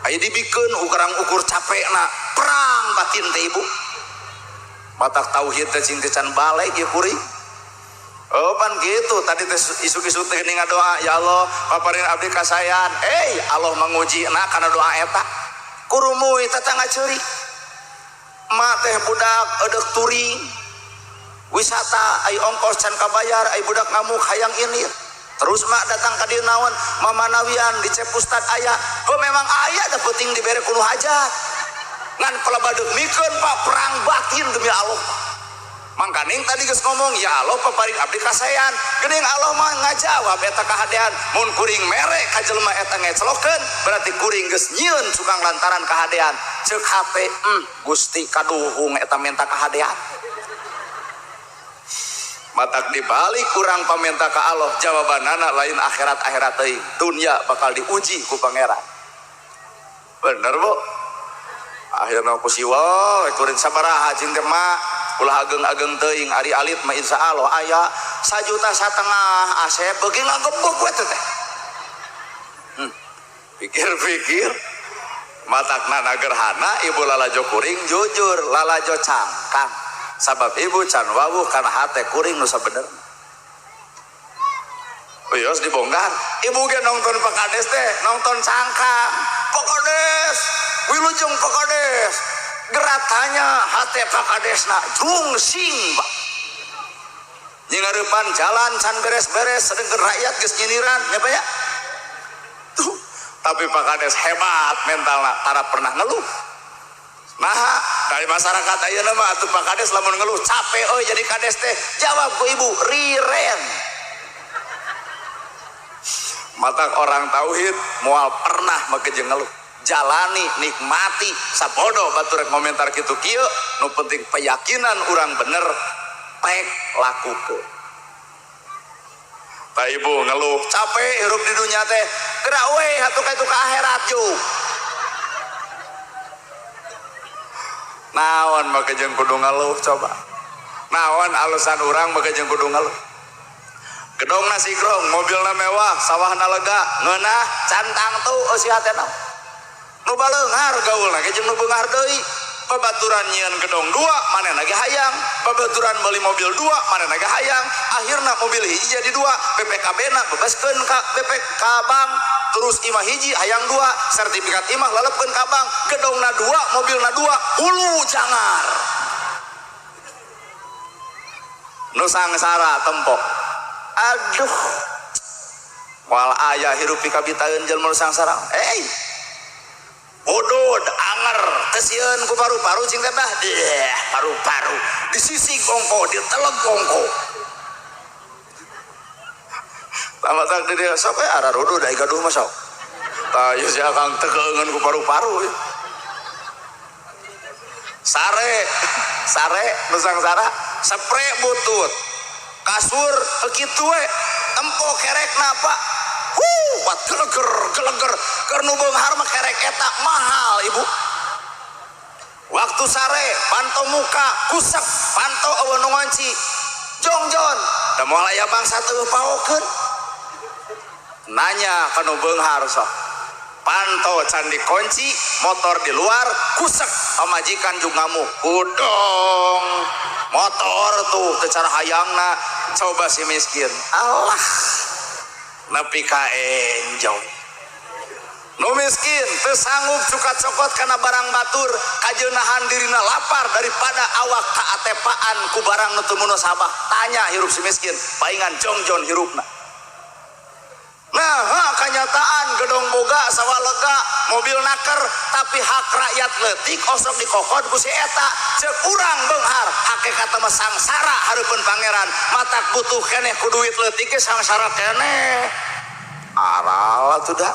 Aya dibikeun ukurang ukur capekna, perang batin teh ibu. Matak tauhid teh cing teh can balik ieu kuring. Oh pan gitu tadi teh isuk-isuk teh geuning ngadoa, ya Allah paparin abdi kasayan. Allah manguji na kana doa eta. Kurumuy tetangga ceuri. Emak teh budak eudeuh touring. Wisata ai ongkos can kabayar, ai budak ngamuk hayang ini. Terus mak datang ka dieu naon? Mamanawian di cep ustad aya. Oh memang aya da penting dibere kudu hajat. Ngan palabadeuk mikeun Pak perang batin demi Allah. Mangkaning tadi geus ngomong, ya Allah paparin abdi kasayan. Geuning Allah mah ngajawab eta kahadean. Mun kuring mere ka jelema eta ngeclokeun, berarti kuring geus nyieun cukang lantaran kahadean. Ceuk hate, Gusti kaduhung eta minta kahadean. Matak dibalik kurang pamenta ka Allah, jawabanana lain akhirat-akhirat teuing. Dunia bakal diuji ku pangeran. Bener, Bu? Akhirna ku siwa kuring sabaraha cing teh mah. Ulah ageng-ageng teuing ari alit mah insya Allah aya 1,5 juta asep beuki ngagebeg we teh. Pikir-pikir matakna nagerhana ibu lalajo kuring jujur lalajo cangkang sabab ibu can wawuh kana hate kuring nu sabenerna. Oh iya, dibongkar. Ibu ge nonton Pak Kades teh, nonton cangkang. Pak Kades, wilujeng Pak Kades. Geratanya hate Pak Kadesna jungsing, Pak. Nyingareupan jalan can beres-beres sedengkeun rakyat geus nyiniran, nya Pak ya. Tuh, tapi Pak Kades hebat mentalna, tara pernah ngeluh. Nah, dari masyarakat ayeuna mah atuh Pak Kades lamun ngeluh capek euy jadi kades teh. Jawab ku ibu, riren. Matak orang tauhid moal pernah make jeung ngeluh. Jalani, nikmati, sabodo batur rek komentar kitu kieu, nu penting keyakinan urang bener, pek lakukeun. Ta ibu ngeluh, capek hirup di dunia teh, gerak we atuh ka itu ka akhirat ju. Naon make jeung kudu ngeluh coba. Naon alasan urang make jeung kudu ngeluh. Gedong nasi grong, mobilna mewah, sawahna lega, ngeunah cantang tuh eusi hatena. Nu baleunghar gaulna ge jeung nu beunghar deui. Babaturan nyieun gedong dua, manehna ge hayang. Babaturan meuli mobil dua, manehna ge hayang. Akhirna mobil hiji jadi dua, BPKB-na bebaskeun ka BPK bank. Terus imah hiji hayang dua, sertifikat imah lalepkeun ka bank. Gedongna dua, mobilna dua, hulu jangar. Nu sangsara tempok. Aduh, wal ayah hirup pikabitaeun jelema nu sangsara. Bodod anger teu sieun ku paru-paru cing teh bah. Deh, paru-paru disisig ongko, diteleg ongko. Lama tak di dia sok we ararudud ai gaduh mah sok. Tah ieu si akang teu keungeun ku paru-paru. Sare, sare nu sangsara, spray butut. Kasur kitu we, tempo kerekna Pak. Wat geleger geleger keur nu beunghar mah kerek eta mahal ibu. Waktu sare panto muka kusek, panto eueuh nu ngonci. Jongjon, da moal aya bangsa teu paokeun. Nanya ka nu beunghar sok. Panto can dikunci, motor di luar, kusek pamajikan jeung ngamuk. Kudong. Motor tuh teu cara hayangna, coba si miskin. Allah. Nepi ka enjoy. Nu miskin teu sanggup cuka cokot kana barang batur, kajeunahan dirina lapar daripada awak kaatepaan ku barang nu teu munasabah. Tanya hirup si miskin, paingan jongjon hirupna. Nah, kenyataan gedong boga sawah lega, mobil naker, tapi hak rakyat leutik osok dikokod ku si eta. Ceuk urang beunghar, hakikatna mah sangsara hareupeun pangeran. Matak butuh keneh ku duit leutik ge sangsara keneh. Aral atuh da.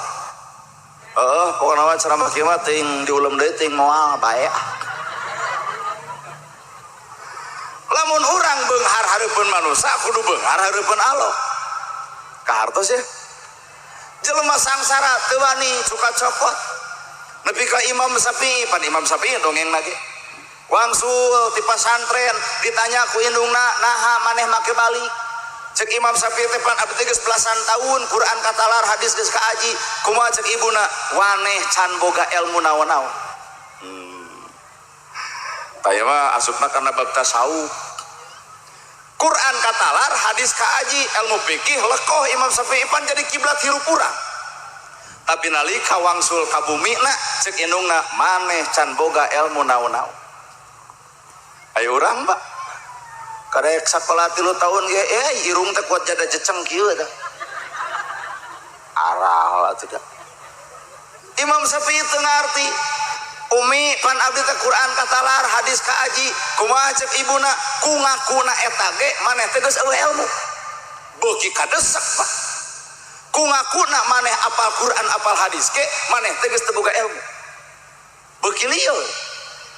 Heeh, pokona mah ceramah kieu mah teuing diulem deui teuing moal bae. Lamun urang beunghar hareupeun manusa kudu beunghar hareupeun Allah. Kahartos ya. Jelema sangsara teu wani cuka cokot. Nepi ka Imam Syafi'i, pan Imam Syafi'i dongeng lagi. Wangsul ti pasantren ditanya ku indungna, naha maneh make balik. Cek Imam Syafi'i teh pan abdi geus belasan tahun Quran katalar hadis geus kaaji. Kumaha cek ibuna? Waneh can boga ilmu naon-naon. Tah ieu mah asupna kana bab tasawuf. Quran katalar, hadis kaaji, ilmu fikih lekoh Imam Syafi'i pan jadi kiblat hirup urang. Tapi nalika wangsul ka bumina cek indungna maneh can boga ilmu naon-naon. Ayo urang Pak. Karek sakola 3 tahun ge irung teh kuat jada jeceng kieu tah. Aral atuh da. Imam Syafi'i teu ngarti. Umi pan abdi teh Quran katalar, hadis kaaji, kumaha cek ibuna, ku ngakuna eta ge maneh teh geus eueuh ilmu. Beuki kadesek Pak. Ku ngakuna maneh apal Quran apal hadis ge maneh teh geus teu boga ilmu. Beuki lieur.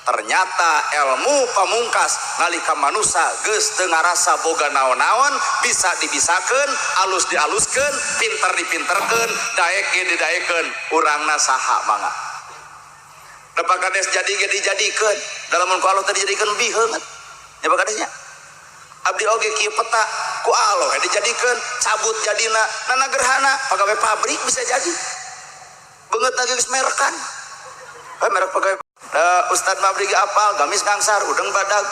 Ternyata ilmu pamungkas nalika manusa geus teu ngarasa boga naon-naon, bisa dibisakeun, alus dialuskeun, pinter dipinterkeun, daek ge didaekeun, urangna saha mangga. Da Pak Kades jadi ge dijadikeun, da lamun ku Allah teh dijadikeun biheunget. Nya Pak Kadesnya. Abdi oge kieu peta ku Allah we dijadikeun, cabut jadina, nana gerhana, pagawe pabrik bisa jadi. Beungeut lagi geus merekan. Merek pagawe Ustad Mabri ge apal, gamis ngangsar, udeng badag,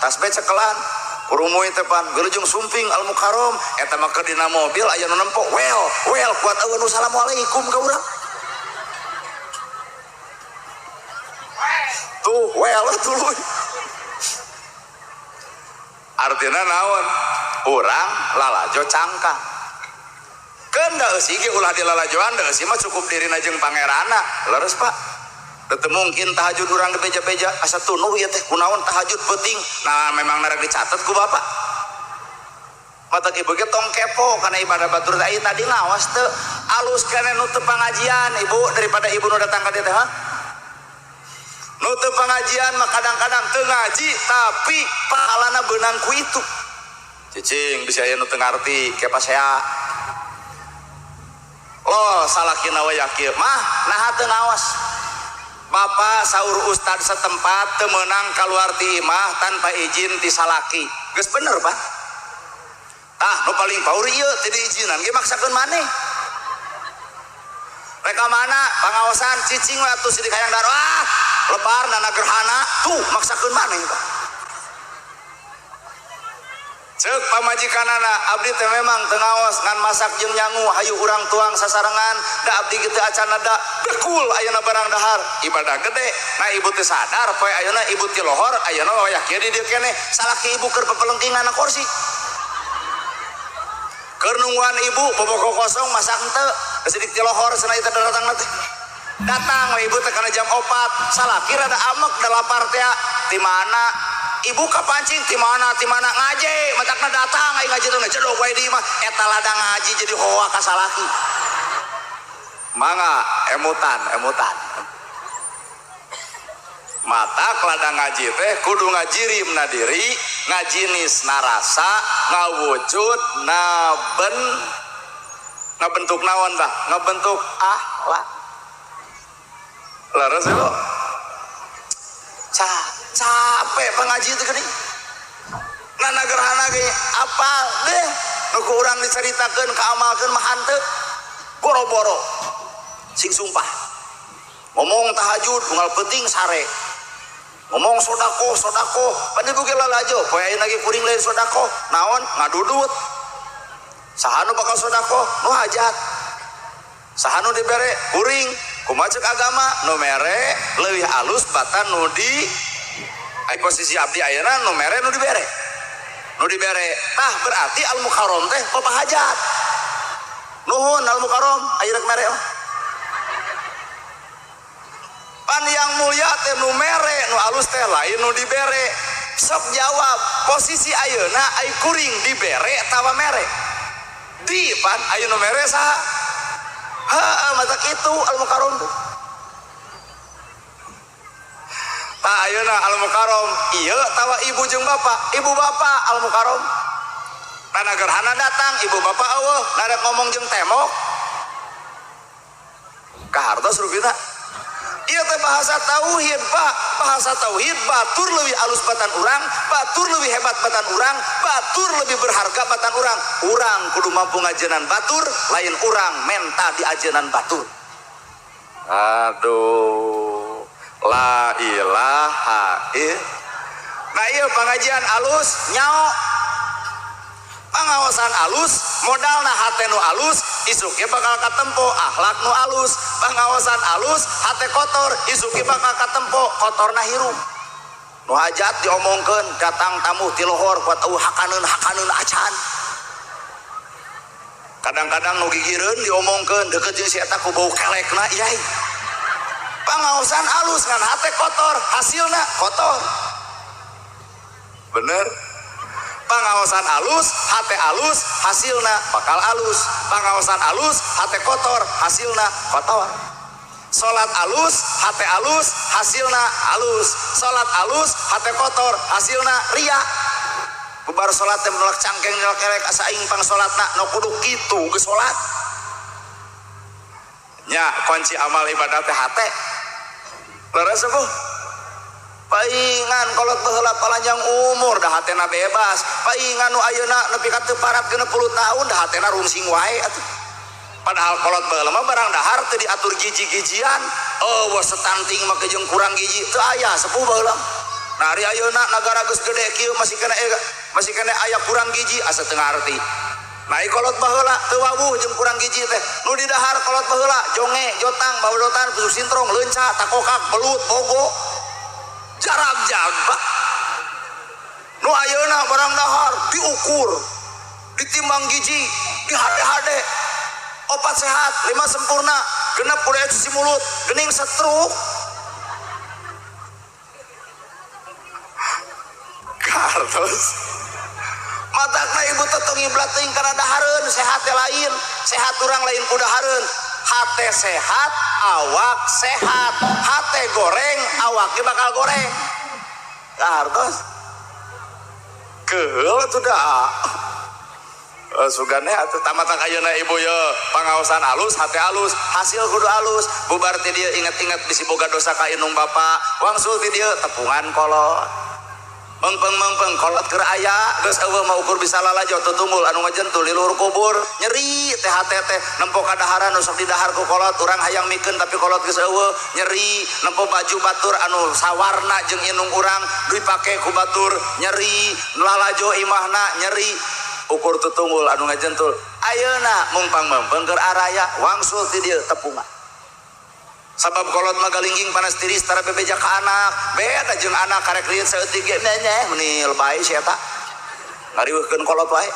tasbih cekelan. Kurumuy teh pan wilujeng sumping Al Mukarram eta mah keur dina mobil aya nu nempo well kuat eueun assalamualaikum ka urang. Tuh well tuluy. Artina naon? Urang lalajo cangkang. Keun da eusi ge ulah dilalajoan da eusi mah cukup dirina jeung pangeranna. Leres Pak. Teu mungkin tahajud urang dibeja-beja asa tunuh ieu teh kunaon tahajud peuting. Nah memang narek dicatet ku bapak. Mata ibu ge tong kepo kana ibadah batur teh tadi ngawas teu alus kana nu teu pangajian ibu daripada ibu nu datang ka dieu teh ha. Nu teu pangajian mah kadang-kadang teu ngaji tapi pahalana beunang ku itu. Cicing bisa aya nu teu ngarti kepa saya. Loh salakina we yakin mah naha teu ngawas. Bapak saur ustad setempat teu meunang kaluar ti imah tanpa izin ti salaki. Geus bener Pak. Tah nu paling paur ieu teu diizinan ge maksakeun maneh. Rek ka mana pangaosan cicing we atuh sidik hayang dar ah lebar nana gerhana tuh maksakeun maneh Pak. Ceuk pamajikanana abdi teh memang teu ngaos ngan masak jeung nyangu hayu urang tuang sasarengan da abdi kitu acana da bekul ayeuna barang dahar ibadah gede. Nah ibu teh sadar poe ayeuna ibu ti lohor ayeuna wayah kieu di dieu keneh salaki ibu keur pepelengkingan na kursi keur nungguan ibu bobogo kosong masak henteu sidik ti lohor cenah ieu teh datang teh datang we ibu teh kana jam 4 salaki rada amek da lapar teh ti mana ibu kapancing ti mana ngaji matakna datang aing ngaji teh cedok wae di imah eta ladang ngaji jadi hoa ka salaki mangga emutan matak ladang ngaji teh kudu ngajirimna diri ngajinis narasa ngawujud naben ngabentuk naon tah ngabentuk akhlak leres ibu capek pengaji itu gini nana gerhana ge apal deh nu ku urang diceritakeun kaamalkeun mah hanteu boro-boro sing sumpah ngomong tahajud unggal penting sare ngomong sodako pan ibu ge lalajo poe ayeuna ge kuring lain sodako naon ngadudut saha nu bakal sodako nu hajat saha nu dibere kuring kumaha ceuk agama nu mere leuwih alus batan nu di ai posisi abdi ayeuna nu mere nu dibere tah berarti Al Mukarram teh bapak hajat nuhun Al Mukarram ayeuna mere pan yang mulia teh nu mere nu alus teh lain nu dibere sok jawab posisi ayeuna ai kuring dibere tawa mere di pan ayeuna nu mere saha heeh matak itu Al Mukarram tuh. Tah ayeuna Al Mukarram ieu tawa ibu jeung bapak, ibu bapak Al Mukarram. Nana gerhana datang ibu bapak eueuh narek ngomong jeung temok. Kahartos rupina. Ieu teh bahasa tauhid, Pak. Bahasa tauhid batur leuwih alus batan urang, batur leuwih hebat batan urang, batur lebih berharga batan urang. Urang kudu mampu ngajenan batur, lain urang menta diajenan batur. Aduh. La ilaha illallah. Nah iya pengajian alus nyao pangaosan alus modalna hate nu alus isuk ge bakal katempo akhlak nu alus pangaosan alus hate kotor isuk ge bakal katempo kotorna hirup nu hajat diomongkeun datang tamu ti lohor kuat eueuh hakaneun acan kadang-kadang nu gigireun diomongkeun deukeut jeung si eta ku bau kelekna iai pangaosan alus ngan hate kotor hasilna kotor bener pangaosan alus hate alus hasilna bakal alus pangaosan alus hate kotor hasilna kotor salat alus hate alus hasilna alus salat alus hate kotor hasilna ria bubar salat teh menolak cangkeng nolak kelek asa aing pang salatna nu kudu kitu geus salat nya kunci amal ibadah teh hate leres bu paingan kolot baheula palanjang umur dah hatena bebas paingan nu ayeuna nepi ka teu parat 60 tahun dah hatena rungsing wae atuh padahal kolot baheula mah barang dahar teu diatur giji-gijian eueuh setanting make jeung kurang giji teu aya sepuh baheula Nah ari ayeuna nagara geus gede kieu masih kena aya kurang gizi asa teu ngarti. Nah kolot baheula teu wawuh jeung kurang gizi teh. Nu didahar kolot baheula jonge, jotang, bawodotan, busuk sintrong, leunca, takokak, belut, bogo. Jarag-jag Pak. Nu ayeuna barang dahar diukur, ditimbang gizi, dihade-hade. 4 sehat, 5 sempurna, genep kudu cuci mulut, gening setruk. Kartos. Matakna ibu teh ngiblat teuing kana dahareun, sehat teh lain, sehat urang lain ku dahareun. Hate sehat, awak sehat. Hate goreng, awak ge bakal goreng. Kartos. Keul atuh da. Sugane atuh tamatak ayeuna ibu ye pangaosan alus, hate alus, hasil kudu alus. Bubar ti dieu inget-inget bisi boga dosa ka indung bapa, wangsul ti dieu tepungan kolot. Mengpeng-mengpeng kolot keur aya, geus eueuh mah ukur bisa lalajo tutunggul anu ngajentul di luhur kubur, nyeri teh hate teh nempo kadaharan nu sok didahar ku kolot, urang hayang mikeun tapi kolot geus eueuh, nyeri nempo baju batur anu sawarna jeung indung urang dipake ku batur, nyeri lalajo imahna nyeri ukur tutunggul anu ngajentul. Ayeuna mungpang mempeng keur araya wangsul ti dieu tepungan. Sabab kolot mah galingging panas tiris tara bebeja ka anak, beda jeung anak karek rieut saeutik ge nenyeh meuni lebay si eta. Ngariweuhkeun kolot wae.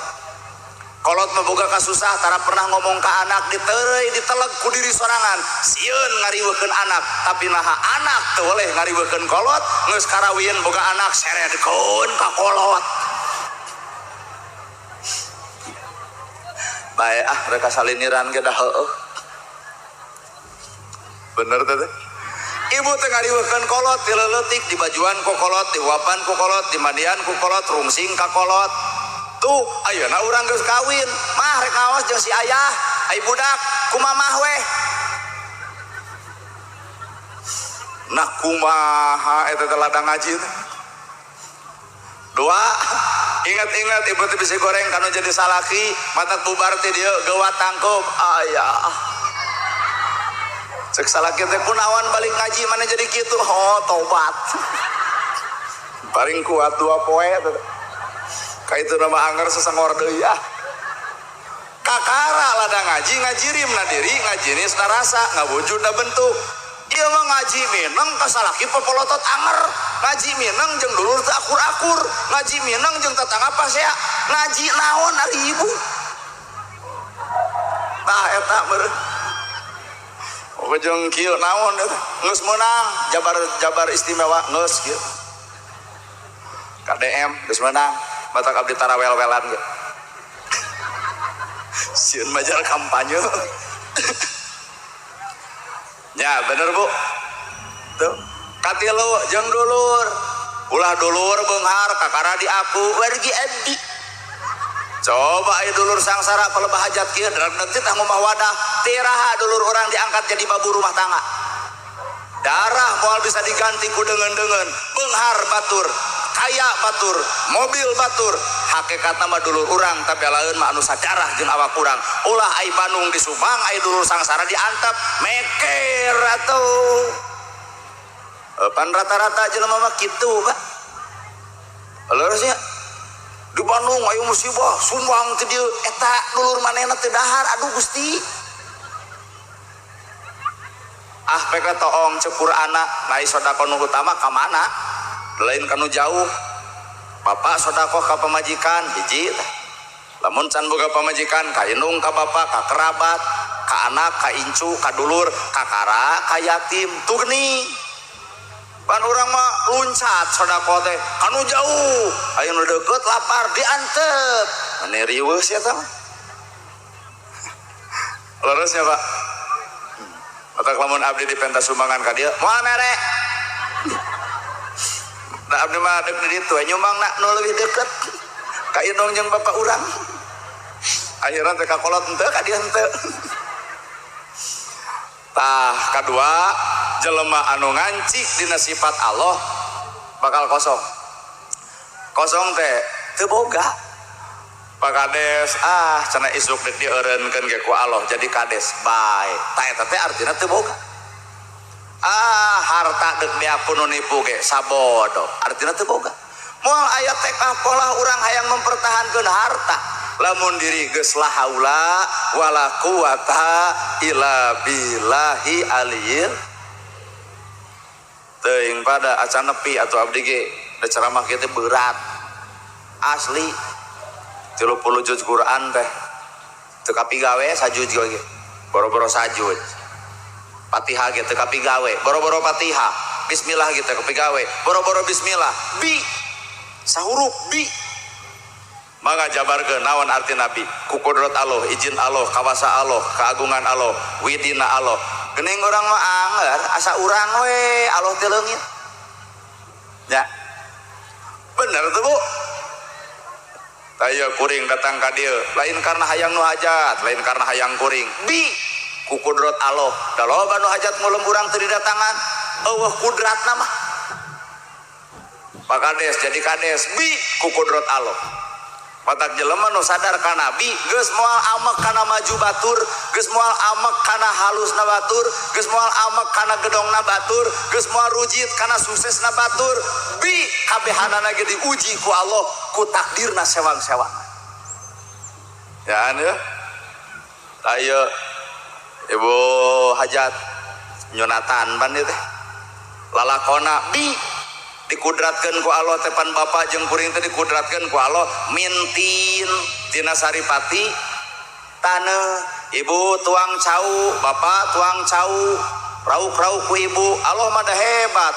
Kolot mah boga kasusah tara pernah ngomong ka anak, ditereuy diteleg ku diri sorangan. Sieun ngariweuhkeun anak, tapi naha anak teu boleh ngariweuhkeun kolot, geus karawieun boga anak seredkeun ka kolot. Bae ah rek saliniran ge dah heueuh. Bener teh. Ibu teh ngariweuhkeun kolot ti leuletik, dibajuan ku kolot, dihuapan ku kolot, dimandian ku kolot, rungsing ka kolot. Tuh ayeuna urang geus kawin, mah rek ngaos jeung si ayah, ai budak kumamah weh. Nah kumaha eta teh ladang ngaji teh. Dua, ingat-ingat ibu teh bisi goreng kanu jadi salaki, matak bubar teh dieu geuwat tangkub, ayah. Cek salaki teh kunaon balik ngaji mana jadi kitu, oh tobat. Paling kuat 2 poe teh. Ka itu nama anger sesengor deui ah. Kakara ladang ngaji ngajirim na diri ngajinis na rasa ngawujud na bentuk. Ieu mah ngaji mineng ka salaki popolotot anger, ngaji mineng jeung dulur teu akur-akur, ngaji mineng jeung tetangga pasea, ngaji naon ari ibu. Tah eta meureun. Jeung kieu naon eta geus meunang jabar-jabar istimewa geus kieu. KDM geus meunang batak abdi tarawel-welan ge. Sieun majar kampanye. Ya bener Bu. Tuh katilu jeung dulur. Ulah dulur beunghar kakara di aku wargi abdi. Coba aya dulur sangsara pelebah hajat kieu drag-drag teh ngomah wadah tiraha dulur orang diangkat jadi babu rumah tangga. Darah moal bisa diganti ku deungeun-deungeun, beunghar batur, kaya batur, mobil batur, hakikatna mah dulur urang tapi laeun mah anu sadarah jeung awak urang. Ulah ai Bandung di Subang ai dulur sangsara diantep meker atuh. Pan rata-rata jelema mah kitu, Pak. Leresnya di Bandung ayo musibah sumbang teh dieu eta dulur manehna teh dahar aduh Gusti. Ah pek toong cekur anak naik sedekah nu utama ka mana? Lain kanu jauh. Bapak sedekah ka pamajikan hiji teh. Lamun can boga pamajikan ka indung ka bapak ka kerabat ka anak ka incu ka dulur ka kara ka yatim tuh geuning. Pan urang mah luncat sedekah teh kanu jauh, aya nu deukeut lapar diantep. Mane riweuh sia tah mah. Leres nya Pak. Otak lamun abdi dipenta sumbangan ka dieu, moal mere. Da abdi mah deuk di ditu nyumbang na nu leuwih deukeut ka indung jeung bapak urang. Akhirna teh ka kolot henteu ka dieu henteu. Tah kadua jelema anu ngancik dina sifat Allah bakal kosong. Kosong teh teu boga. Pak Kades ah cenah isuk deuk dieureunkeun ge ku Allah jadi kades bae. Tah eta teh artina teu boga. Ah, harta dek beak ku nu nipu ge sabodo, artina teu boga. Moal aya tekah polah urang hayang mempertahankeun harta lamun diri geus la haula wala quwata illa billahi aliyil. Teuing pada acan nepi atau abdi ge da ceramah kieu teh berat asli. 30 juz Quran teh teu kapigawe sajuz ge, boro-boro sajuz. Fatihah ge teu kapigawe, boro-boro Fatihah. Bismillah ge teu kapigawe, boro-boro bismillah. Bi sahurup bi mangga jabarkeun naon arti nabi ku kudrat Allah, izin Allah, kawasa Allah, keagungan Allah, widina Allah. Geuning urang mah angger asa urang we Allah teh leungit ya. Bener tuh, Bu. Taya kuring datang ka dieu lain karena hayang nu hajat, lain karena hayang kuring, bi ku kudrat Allah. Da loba nu hajat ngulem urang teu didatangan, eueuh kudratna mah. Pak Kades jadi kades bi ku kudrat Allah. Matak jelema nu sadar ka nabi geus moal amek kana maju batur, geus moal amek kana halusna batur, geus moal amek kana gedongna batur, geus moal rujit kana suksesna batur. Bi kabehanana ge diuji ku Allah ku takdirna sewang-sewang. Ya ya. Ayo ibu hajat nyunatan pan ieu teh. Lalakona bi dikudratkeun ku Allah teh, pan bapak jeung kuring teh dikudratkeun ku Allah mintin tina saripati taneuh. Ibu tuang cau, bapak tuang cau, rauk-rauk ku ibu. Allah mah da hebat,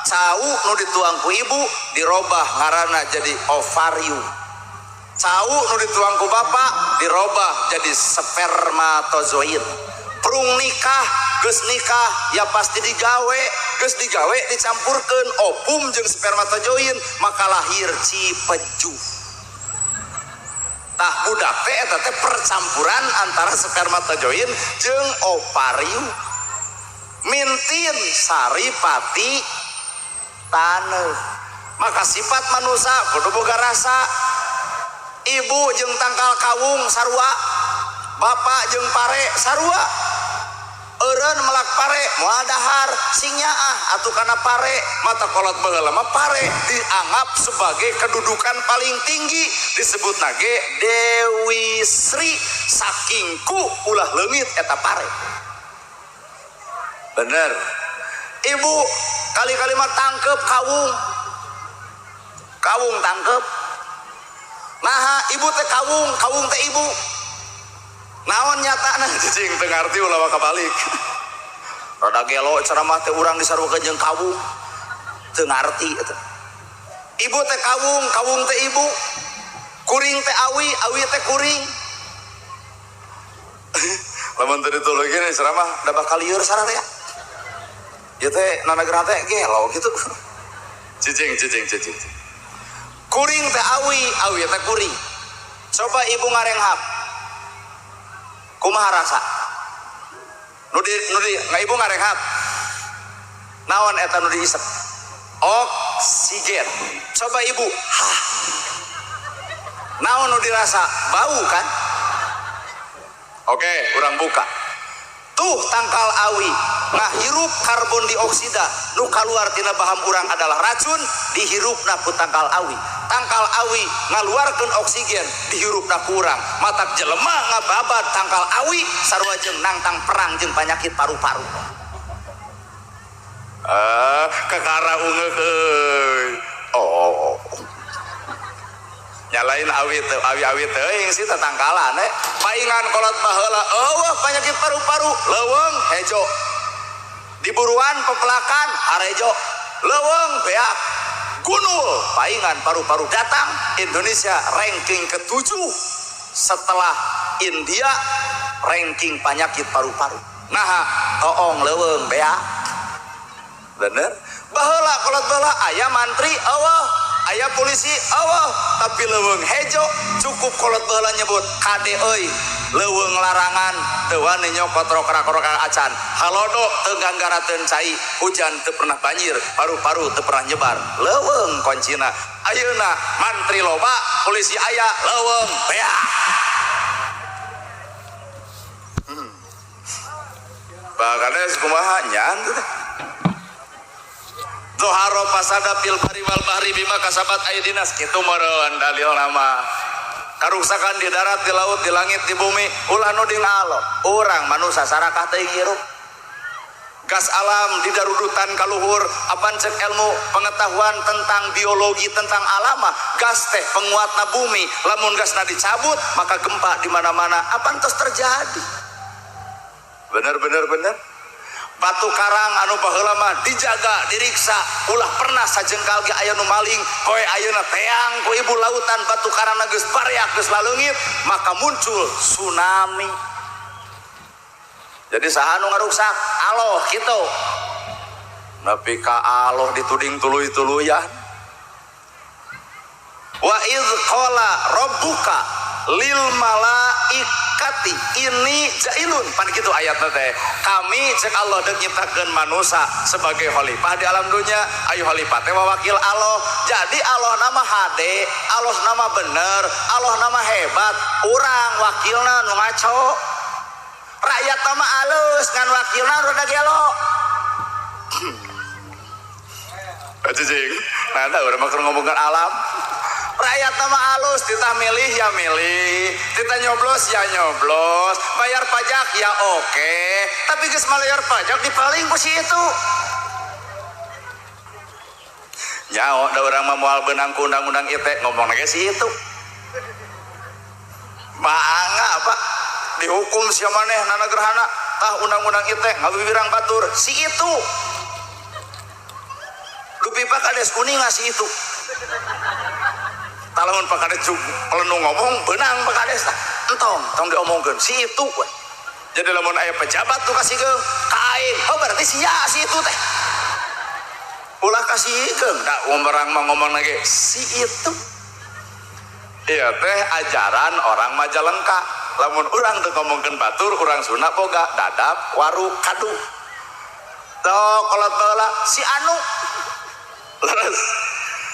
cau nu dituang ku ibu dirobah ngaranna jadi ovarium, cau nu dituang ku bapak dirobah jadi spermatozoid. Prung nikah, geus nikah ya pasti digawe, geus digawe dicampurkeun ovum jeung spermatozoid, maka lahir cipeju. Tah budak teh eta teh percampuran antara spermatozoid jeung ovarium. Mintin saripati taneuh. Maka sifat manusia kudu boga rasa. Ibu jeung tangkal kawung sarua, bapak jeung pare sarua. Eureun melak pare moal dahar, sing nyaah atuh kana pare. Mata kolot baheula mah pare dianggap sebagai kedudukan paling tinggi, disebut nage Dewi Sri saking ku ulah leungit eta pare. Bener. Ibu kali-kali mah tangkep kawung, kawung tangkep. Naha ibu teh kawung, kawung teh ibu. Naon nyatana cicing teu ngarti ulah waka balik. Rada gelo ceramah teh urang disaruakeun jeung kawung. Teu ngarti eta. Ibu teh kawung, kawung teh ibu. Kuring teh awi, awi teh kuring. Lamun teu ditulungkeun ceramah da bakal lieur sararea teh. Ieu teh nanageura teh gelo kitu. Cicing cicing cicing. Kuring teh awi, awi teh kuring. Coba ibu ngarenghap. Kumaha rasa? Nu di nggak ibu ngarenghap. Naon eta nu diisep? Oksigen. Coba ibu, hah. Naon nu dirasa? Bau kan? Oke, urang buka. Tuh tangkal awi ngahirup karbon dioksida nu kaluar tina baham urang adalah racun, dihirupna ku tangkal awi. Tangkal awi ngaluarkeun oksigen, dihirupna ku urang. Matak jelema ngababat tangkal awi sarua jeung nangtang perang jeung penyakit paru-paru. Ah, kakara ungeuk euy. Oh. Nyalain awi teu, awi-awi teuing sih tatangkalan eh. Paingan kolot baheula eueuh penyakit paru-paru, leuweung hejo. Diburuan pepelakan harejo, leuweung beak. Gunul paingan paru-paru datang. Indonesia ranking ke-7 setelah India ranking penyakit paru-paru. Nah, toong leuweung beak. Bener? Baheula kolot baheula aya mantri eueuh, aya polisi eueuh, tapi leuweung hejo. Cukup kolot baheula nyebut kade euy, leuweung larangan teu wani nyokot rokrak-rokrak acan. Halodo teu ganggarateun cai, hujan teu pernah banjir, paru-paru teu pernah nyebar. Leuweung kuncina. Ayeuna mantri loba, polisi aya, leuweung beak. Bakal kumaha nyan teh. Zoharo pasada fil bari wal bahri bima kasabat aidinas kitu meureun dalil nama. Karuksakan di darat, di laut, di langit, di bumi, ulah nu ding Allah. Urang manusia sarakah teuing hirup. Gas alam di darudutan kaluhur, apan cek ilmu pengetahuan tentang biologi tentang alama, gas teh penguatna bumi, lamun gasna dicabut maka gempa di mana-mana, apan tos terjadi. Bener bener bener. Batu karang anu baheula mah dijaga, diriksa, ulah pernah sajengkal ge aya nu maling, poe ayeuna teang ku ibu lautan batu karang geus bareak geus laleungit, maka muncul tsunami. Jadi saha nu ngaruksak? Allah kitu. Nepi ka Allah dituding tuluy-tuluyan. Wa idz qala rabbuka lil malaikati ini jailun, pan kitu ayatna teh. Kami cek Allah deuk nyiptakeun manusia sebagai khalifah di alam dunia. Ayo khalifah teh wakil Allah. Jadi Allah nama hade, Allah nama bener, Allah nama hebat. Urang wakilna nu ngaco. Rakyat nama alus ngan wakilna rada gelo. Cicing, nah urang mah keur ngomongkeun alam. Rakyat nama alus, titah milih ya milih, titah nyoblos ya nyoblos, bayar pajak ya oke, tapi geus bayar pajak dipaling ku si itu. Nyaho da urang mah moal beunang ku undang-undang ITE ngomongna ge si itu. Mangga Pak, dihukum sia maneh nana gerhana, tah undang-undang ITE ngabibirang batur si itu. Dupi Pak Kades kuning si itu. Talamun Pak Kades pelenu ngomong benang Pak Kades tah entong tong diomongkeun si itu we. Jadi lamun aya pejabat tuh kasih geung ka aing, oh berarti sia si itu teh. Ulah kasih geung da urang mah ngomong lagi si itu. Ieu teh ajaran orang Majalengka. Lamun urang teu ngomongkeun batur, urang Sunda boga dadap, waru, kadu. Tuh kolot baheula si anu. Leres.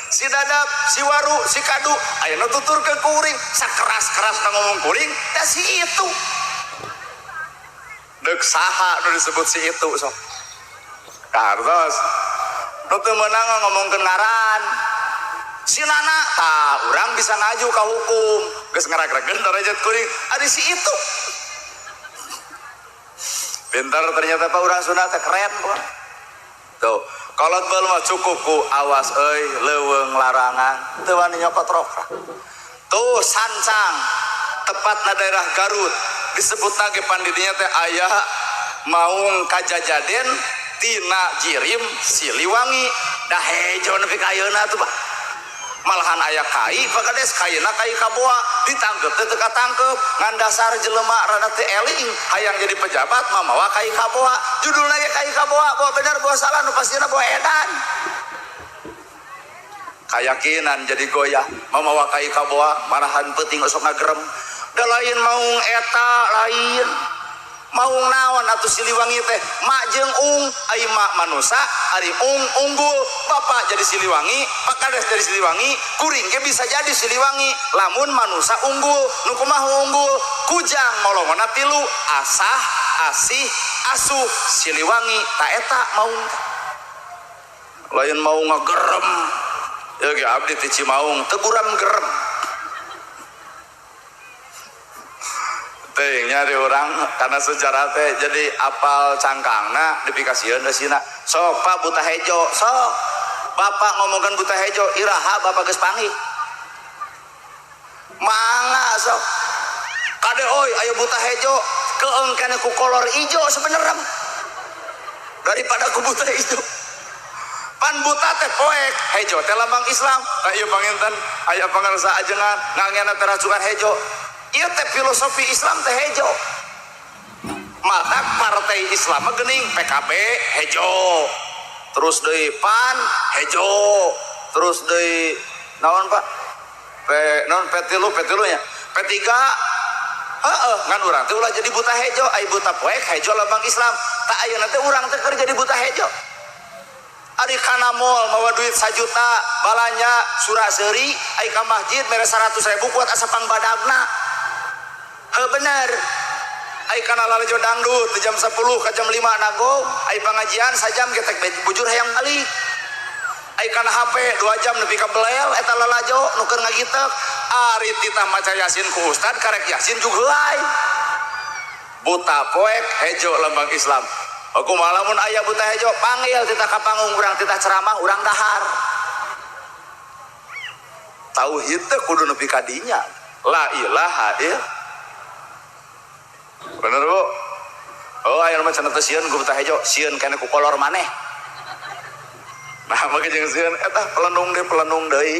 Si dadap, si waru, si kadu, ayeuna tutur ke kuring, sakeras-keras ngomong kuring, da si itu. Deuk saha nu disebut si itu sok. Kartos. Nu teu meunang ngomongkeun ngaran. Si nana, tah urang bisa ngaju ka hukum. Geus ngarag-rageun derajat kuring, ari si itu. Pintar ternyata Pak urang Sunda teh keren Pak. Tuh. Kolot baheula mah cukup ku awas euy leuweung larangan teu wani nyokot rokra. Tuh sancang tepatna daerah Garut disebutna ge pandidinya teh aya maung kajajaden tina jirim Siliwangi da hejo nepi ka ayeuna tuh Pak. Malahan aya kai Pak Kades kaina kai kaboa ditangkep teh teu katangkep ngan dasar jelema rada teu eling hayang jadi pejabat mamawa kai kaboa judulna ge kai kaboa bawa bener bawa salah nu pastina bawa edan kayakinan jadi goyah mamawa kai kaboa marahan peuting osok ngagerem da lain maung eta lain maung naon atuh Siliwangi teh mak jeung ung ai mak manusa ari ung unggul bapak jadi Siliwangi Pak Kades jadi Siliwangi kuring ge bisa jadi Siliwangi lamun manusa unggul nu kumaha unggul kujang molongona tilu asah asih asuh Siliwangi ta eta maung lain maung ngagerem ya ge abdi ti Cimaung teu buram gerem teuing nyari orang karena sejarah teh jadi apal cangkangna dipikasieun eusina sok Pak buta hejo sok bapak ngomongkeun buta hejo iraha bapak geus panggih mangga sok kade oi ayo buta hejo keeng kana ku kolor ijo sebenarnya daripada ku buta ijo pan buta teh poek hejo teh lambang Islam tah ieu panginten aya pangarsa ajengan ngangena teh racukan hejo. Ieu teh filosofi Islam teh hejo. Matak partai Islam mah geuning PKB hejo. Terus deui PAN hejo. Terus deui naon Pak? P naon P3 P3 nya. P3 heeh ngan urang teh ulah jadi buta hejo, ai buta poek hejo lambang Islam. Tah ayeuna teh urang teh keur jadi buta hejo. Ari kana mall mawa duit 1 juta balanja sura-seuri ai ka masjid mere 100.000 kuat asa pangbadagna. Heuh bener. Ai kana lalajo dangdut di jam 10 ka jam 5 nago ai pangajian sajam getek bujur hayang balik. Ai kana HP 2 jam nepi ka belel eta lalajo nu keur ngagitek. Ari titah maca Yasin ku ustad karek Yasin jugeulai. Buta poek hejo lambang Islam. Aku malamun aya buta hejo panggil titah ka panggung urang titah ceramah urang dahar. Tauhid teh kudu nepi ka dinya. La ilaha ill. Bener Bu? Oh aya mah cenah teh sieun ku buta hejo, sieun keneh ku kolor maneh. Nah maka jeung sieun eta pelenung deui.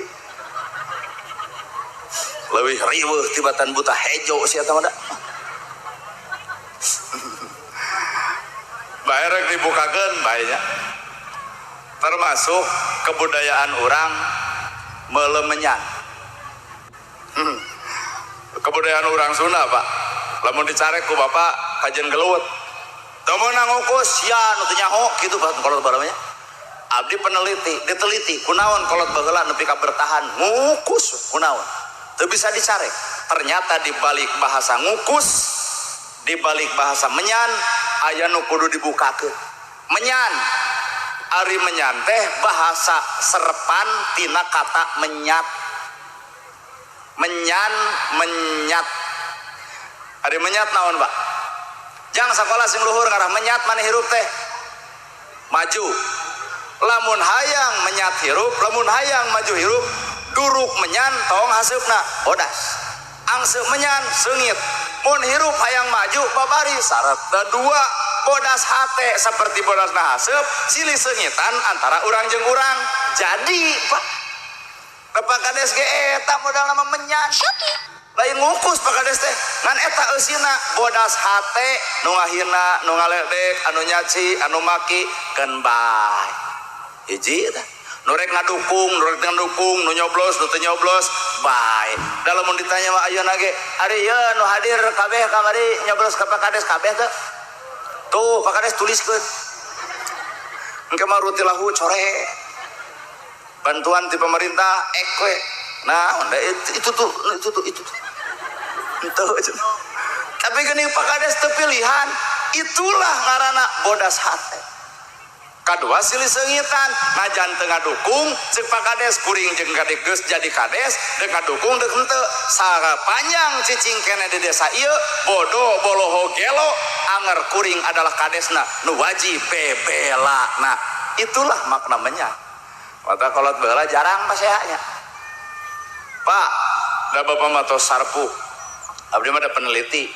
Leuwih riweuh tibatan buta hejo sia eta mah da. Bae rek dibukakeun bae nya. Termasuk kebudayaan urang melemenyan. Kebudayaan urang Sunda, Pak. Lamun dicarek ku bapak kajen gelut. Teu meunang ngukus sia nu teu nyaho kitu bahan kolot baramanya. Abdi peneliti, diteliti kunaon kolot baheula nepi ka bertahan ngukus kunaon. Teu bisa dicarek. Ternyata di balik bahasa ngukus, di balik bahasa menyan aya nu kudu dibukakeun. Menyan. Ari menyan teh bahasa serepan tina kata menyat. Menyan, menyat. Ari menyat naon, Pak? Jang sakola sing luhur ngarah menyat maneh hirup teh. Maju. Lamun hayang menyat hirup, lamun hayang maju hirup, duruk menyan tong haseupna bodas. Angse menyan seungit. Mun hirup hayang maju babari syarat dua bodas hate seperti bodas haseup silih seungitan antara urang jeung urang. Jadi, Pak, Bapak Kades ge eta modal nama menyan. Lain ngukus Pak Kades teh. Ngan eta eusina bodas hate nu ngahina, nu ngaledek, anu nyaci, anu maki keun bae. Hiji eta. Nu rek ngadukung, nu nyoblos, nu teu nyoblos, bae. Da lamun ditanya mah ayeuna ge, ari ieu nu hadir kabeh kamari nyoblos ka Pak Kades kabeh teu? Tuh Pak Kades tuliskeun. Engke mah rutilahu core. Bantuan ti pemerintah ek we. Nah, itu tuh. Itu. Tapi geuning Pak Kades teu pilihan, itulah ngaranna bodas hate. Kadua silih seungitan, najan teu ngadukung ceuk Pak Kades kuring jeung kadek geus jadi kades, deuk ngadukung deuk henteu. Sapanjang cicing keneh di desa ieu, bodoh boloho gelo, anger kuring adalah kadesna nu wajib bebela. Nah, itulah makna menyan. Mata kolot baheula jarang pasehanya. Pak, da bapak mah tos sarpu. Abdi mah da peneliti.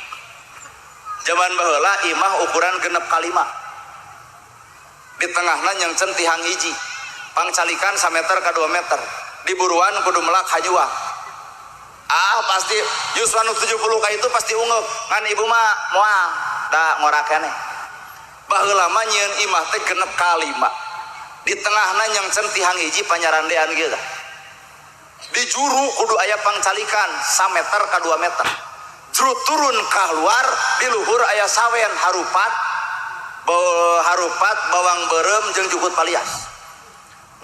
Zaman baheula imah ukuran 6x5. Di tengahna nyengcen tihang hiji. Pangcalikan 1 meter ka 2 meter. Di buruan kudu melak hanyuang. Ah, pasti yuswa nu 70 ka itu pasti ungeup. Ngan ibu mah moal da ngora keneh. Baheula mah nyieun imah teh 6x5. Di tengahna nyengcen tihang hiji panyarandean kieu tah. Di juru kudu aya pangcalikan 1 meter ka 2 meter. Juru turun keluar di luhur aya sawen harupat, harupat bawang berem jeung jukut palias.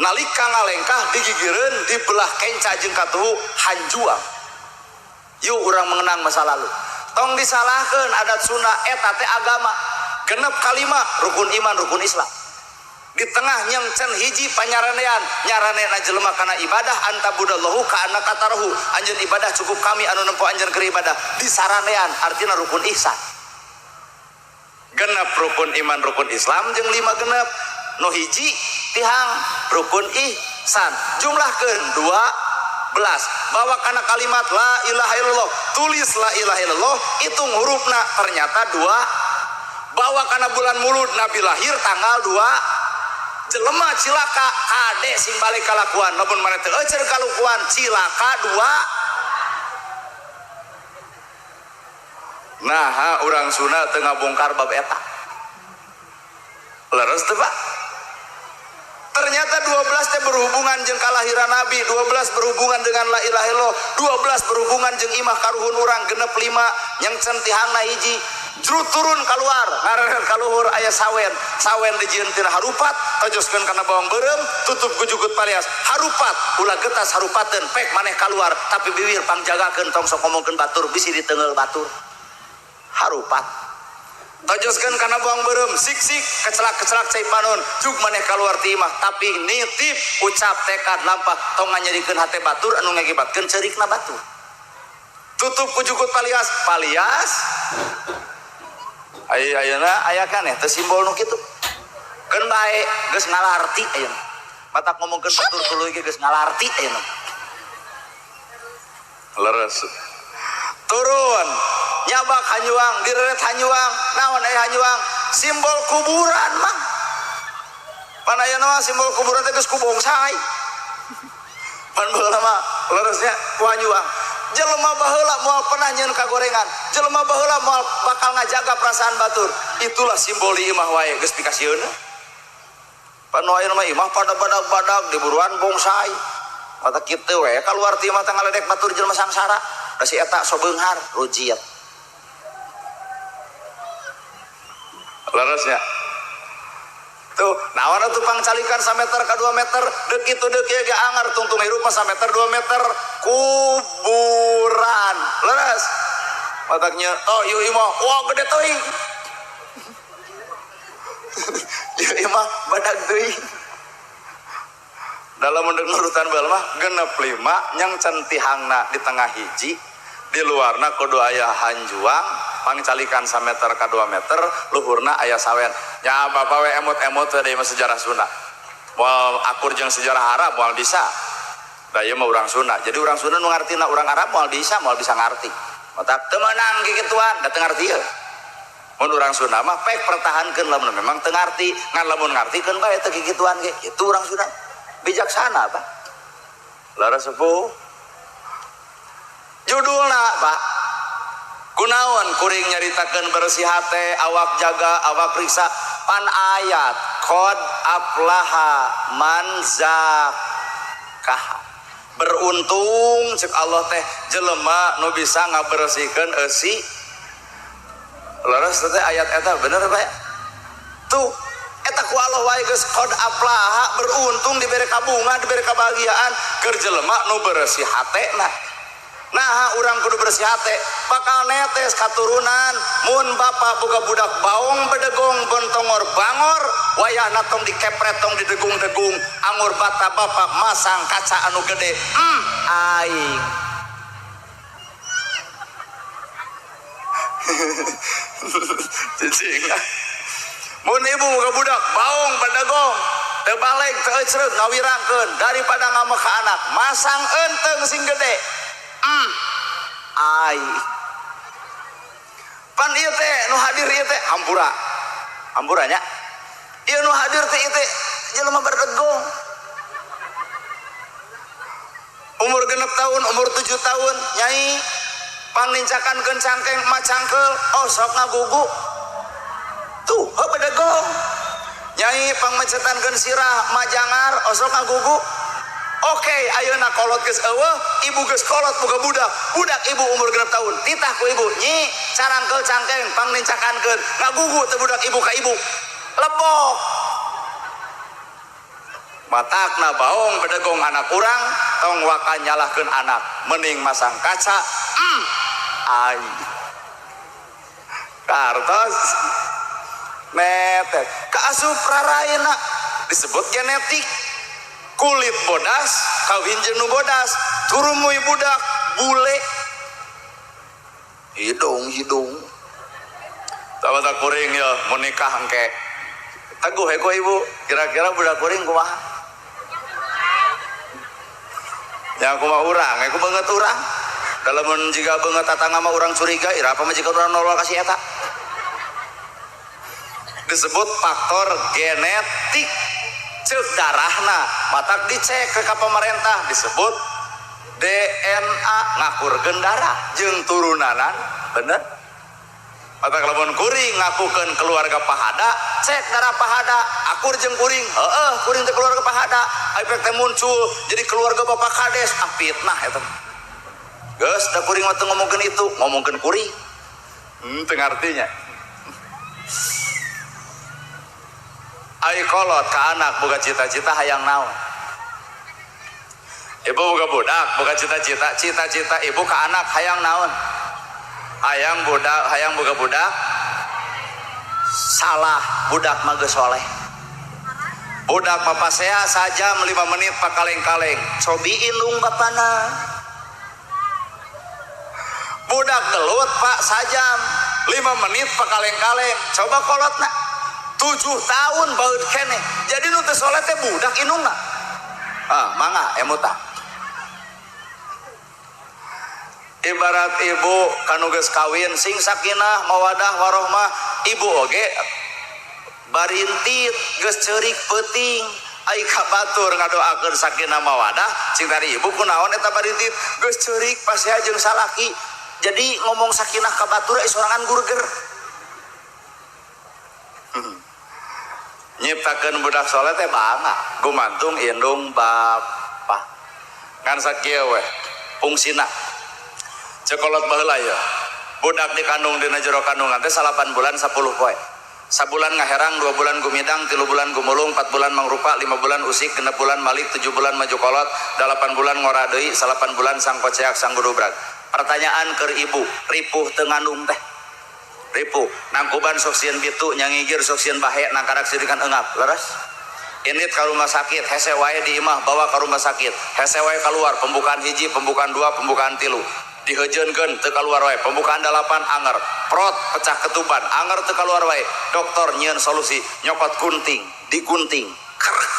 Nalika ngalengkah digigireun dibelah kenca jeung katuhu hanjuang. Yuk urang mengenang masa lalu. Tong disalahkeun adat Sunda eta teh agama. 6x5 rukun iman rukun Islam. Di tengah nyengcen hiji panyaranean, nyaranena jelema kana ibadah antabudallahu ka annaka tarahu. Anjeun ibadah cukup kami anu nempo anjeun keur ibadah. Disaranean artina rukun ihsan. Genep rukun iman rukun Islam jeung 5 genep. Nu hiji tihang rukun ihsan. Jumlahkeun 12. Bawa kana kalimat la ilaha illallah, tulis la ilaha illallah, hitung hurufna ternyata 2. Bawa kana bulan Mulud Nabi lahir tanggal 2. Jelema cilaka kade sing balik kalakuan lamun maneh teu euceun kalakuan cilaka 2. Nah, urang Sunda teu ngabongkar bab eta. Leres teu, Pak? Ternyata 12 teh berhubungan jeung kalahiran Nabi, 12 berhubungan dengan la ilaha illallah, 12 berhubungan jeung imah karuhun urang 6 nyengcen tihangna hiji. Juru turun keluar, ngaran kaluhur aya sawen, sawen dijieun tina harupat, tojoskeun kana bawang beureum, tutup ku jukut palias. Harupat, ulah getas harupateun, pek maneh kaluar, tapi bibir pangjagakeun tong sok ngomongkeun batur bisi diteunggeul batur. Harupat. Tojoskeun kana buang beureum sik-sik kecelak-kecelak cai panon jug maneh kaluar ti imah tapi nitip ucap tekad lampah tong nganyerikeun hate batur anu ngakibatkeun ceurikna batur. Tutup ku jukut palias, palias. Ayeuna aya kan teh simbol nu kitu. Keun bae geus ngalarti ayeuna. Matak ngomongkeun batur tuluy ge geus ngalarti ayeuna. Leres. Turun nyabak hanyuang direret hanyuang naon aya hanyuang simbol kuburan mah. Pan ayeuna mah simbol kuburan teh geus ku bongsai. Pan baheula mah leresnya ku hanyuang. Jelema baheula moal pernah nyeun kagorengan, jelema baheula moal bakal ngajaga perasaan batur. Itulah simbol di imah wae geus pikasieun. Pan ayeuna mah imah pada badag-badag diburuan bongsai. Mata kitu we kaluar ti imah teh ngaledek batur jelema sangsara. Da si eta so beunghar rujiat. Leresnya. Tuh, naon atuh pangcalikan sameter ka 2 meter, deuk kitu deuk ieu ge angar tungtung hirup mah sameter 2 meter kuburan. Leres. Mataknya, oh ieu imah, wah gede teuing. Ieu imah badag teuing. Dalam mendek nurutan baheula mah genep 5 nyang centihangna di tengah hiji, di luarna kudu aya hanjuang, pangcalikan sameter ka 2 meter, luhurna aya sawen. Ya bapak we emot-emot we deui mah sejarah Sunda. Moal akur jeung sejarah Arab moal bisa. Da ieu mah urang Sunda. Jadi urang Sunda nu ngartina urang Arab moal bisa ngarti. Matak teu meunang kikituan, da teu ngarti ieu. Mun urang Sunda mah pek pertahankeun lamun memang teu ngarti, ngan lamun ngartikeun bae teu kikituan ge. Kitu urang Sunda. Bijaksana, Pak. Lara sepuh. Judulna, Pak. Kunaon kuring nyaritakeun bersih hate, awak jaga, awak periksa, pan ayat qad aflaha man zakkaha. Beruntung cek Allah teh jelema nu bisa ngabersihkeun eusi. Leres teh ayat eta bener Pak? Tuh eta ku Allah wae geus qad aflaha, beruntung dibere kabunga, dibere kebahagiaan keur jelema nu bersih hatena. Nah, urang kudu bersih hate, bakal netes katurunan. Mun bapak boga budak baong bedegong bontongor bangor, wayahna tong dikepret tong didegung-degung, anggur bata bapak masang kaca anu gede. Aing. Cicing. Mun ibu boga budak baong bedegong, teu balik teu ecreug ngawirangkeun daripada ngamek ka anak, masang enteng sing gede. Ai. Pan ieu teh nu hadir ieu teh hampura. Hampura nya. Ieu nu hadir teh ieu teh jelema berdegong. Umur 6 tahun, umur 7 tahun, nyai pangnincakankeun cangkeng macangkeul, oh sok ngagugu. Tuh, heuh bedegong. Nyai pangmecetankeun sirah majangar, oh sok ngagugu. Oke, ayeuna kolot geus eueuh, ibu geus kolot boga budak. Budak ibu umur 6 tahun, titah ku ibu, nyi carangkeul cangkeng pangnincakankeun, ngagugu teh budak ibu ka ibu. Lebok. Matakna baong bedegong anak urang, tong waka nyalahkeun anak, mending masang kaca. Ai. Kartos metet kaasup raraina disebut genetik. Kulit bodas, kawin jeung nu bodas, turumuy budak, bule. Hidung, hidung. Tabata kuring ya, mau nikah engke. Teguh heko ibu, kira-kira budak kuring kumaha? Ya kumaha urang, aku banget urang. Dalam jika banget tatangga mah urang curiga, ira apa mah jika urang nolak kasih eta. Disebut faktor genetik. Cek darahna, matak dicek ke pemerintah disebut DNA ngakurkeun darah jeung turunanan, bener? Matak lamun kuring ngakukeun keluarga pahada, cek darah pahada, akur jeung kuring, heueuh kuring teh keluarga pahada, efek teh muncul jadi keluarga bapak kades, ah fitnah eta. Geus da kuring mah teu ngomongkeun itu, ngomongkeun kuring. Teu ngartinya. Ai kolot ka anak boga cita-cita hayang naon? Ibu boga budak boga cita-cita, cita-cita ibu ka anak hayang naon? Hayang budak, hayang boga budak. Salah budak mah geus soleh. Budak mah pasea sajam 5 menit pakaleng-kaleng. Cobi indung bapana. Budak gelut pak sajam 5 menit pakaleng-kaleng. Coba kolotna. 7 tahun baut keneh. Jadi nu teu soleh teh budak indungna. Ah, mangga emuta. Ibarat ibu kanu geus kawin sing sakinah mawadah warohmah, ibu oge barintit geus ceurik peuting ai ka batur ngadoakeun sakinah mawadah cing tadi ibu kunaon eta barintit geus ceurik pasea jeung salaki. Jadi ngomong sakinah ka batur ai sorangan gurger. Nyiptakeun budak soleh teh bangga gumantung indung bapa. Ngan sakieu we fungsina. Cekolot baheula ya. Budak dikandung dina jero kandungan teh 8 bulan 10 poe. Sabulan ngaherang, 2 bulan gumidang, 3 bulan gumulung, 4 bulan mangrupa, 5 bulan usik, 6 bulan malik, 7 bulan maju kolot, 8 bulan ngora deui, 8 bulan sangkoceak sanggudubrag. Pertanyaan keur ibu, ripuh teu ngandung teh. Ripuh, nangkuban sok sieun bitu, nyangigir sok sieun bahe, nangkarak sirikan engap, leres? Indit ka rumah sakit, hese wae di imah, bawa ka rumah sakit, hese wae keluar, pembukaan hiji, pembukaan 2, pembukaan 3. Dihejeunkeun teu kaluar wae, pembukaan 8 anger, prot pecah ketuban, anger teu kaluar wae. Dokter nyieun solusi, nyokot gunting, digunting, krek.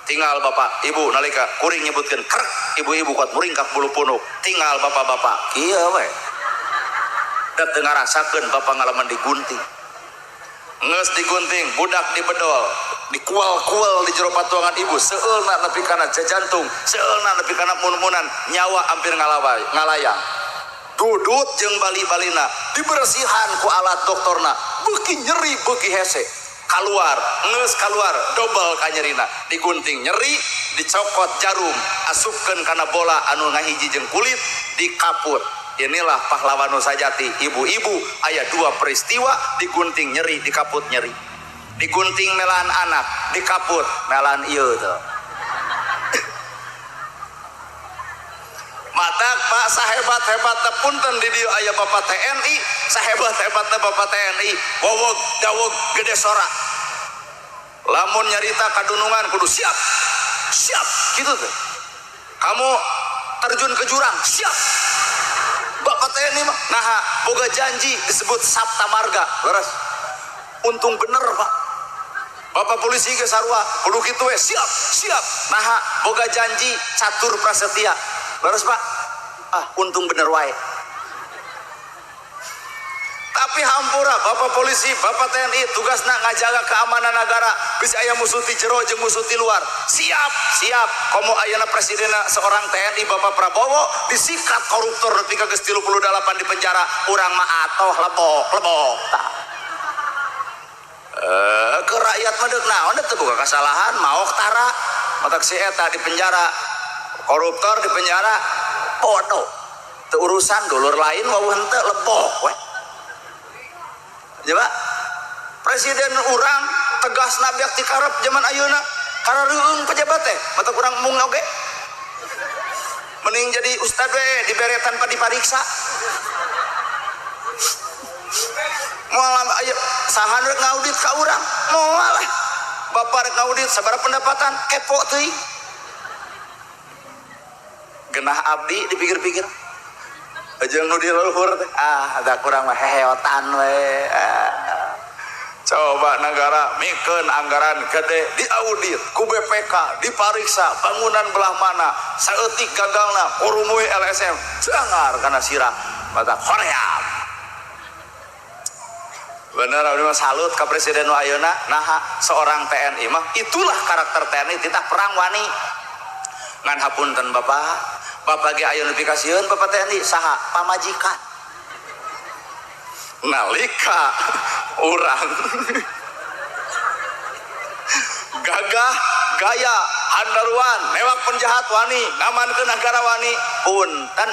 Tinggal bapak, ibu nalika kuring nyebutkeun krek, ibu-ibu kuat muringkak bulu punuk. Tinggal bapak-bapak, kieu we. Da teu ngarasakeun bapak ngalaman digunting. Geus digunting, budak dibedol, dikual-kual di jero patuangan ibu, seueulna nepi kana jajantung, seueulna nepi kana mun-munan, nyawa hampir ngalayang. Dudut jeung bali-balina, dibersihan ku alat doktorna, beuki nyeri beuki hese. Kaluar, geus kaluar, dobel kanyerina, digunting nyeri, dicokot jarum, asupkeun kana bola anu ngahiji jeung kulit, dikaput. Inilah pahlawan nu sajati, ibu-ibu aya 2 peristiwa, digunting nyeri, dikaput nyeri. Digunting melaan anak, dikaput melaan ieu teh. Matak Pak sahebat-hebatna punten di dieu aya Bapak TNI, sahebat-hebatna Bapak TNI, wowog dawog gede sora. Lamun nyarita kadunungan kudu siap. Siap gitu teh. Kamu terjun ke jurang, siap. Bapak TNI mah naha boga janji disebut Sapta Marga, leres. Untung bener Pak. Bapak polisi ge sarua kudu kitu we, siap, siap. Naha boga janji catur prasetya. Leres Pak. Ah, untung bener wae. Tapi hampura Bapak polisi, Bapak TNI tugasna ngajaga keamanan negara. Bisa aya musuh ti jero jeung musuh ti luar. Siap, siap. Komo ayeuna presidenna seorang TNI Bapak Prabowo disikat koruptor nepi ka geus 38 di penjara, urang mah atoh lebok, lebok tah. Ke rakyat mah deuk naon teu boga kasalahan, maok tara. Matak si eta di penjara, koruptor di penjara, bodoh. Teu urusan dulur lain wawuh henteu lebok we. Coba presiden urang tegas nabiak ti karep zaman ayeuna karareueung pejabat teh mata kurang mung oge mending jadi ustad we dibere tanpa dipariksa moal aya saha rek ngaudit ka urang moal lah bapak rek ngaudit sabaraha pendapatan kepo teuing genah abdi dipikir-pikir jeung nu di luhur teh ah da kurang mah heheotan we. Coba negara mikeun anggaran gede diaudit ku BPK dipariksa bangunan belah mana saeutik gagalna korumui LSM jangar kana sirah mata Korea. Bener abdi mah salut ka presiden nu ayeuna naha seorang TNI mah itulah karakter TNI titah perang wani. Ngan hapunten Bapak. Bapak ge aya nu pikasieun Bapak TNI saha pamajikan. Nalika urang gagah gaya handaruan newak penjahat wani ngamankeun negara wani punten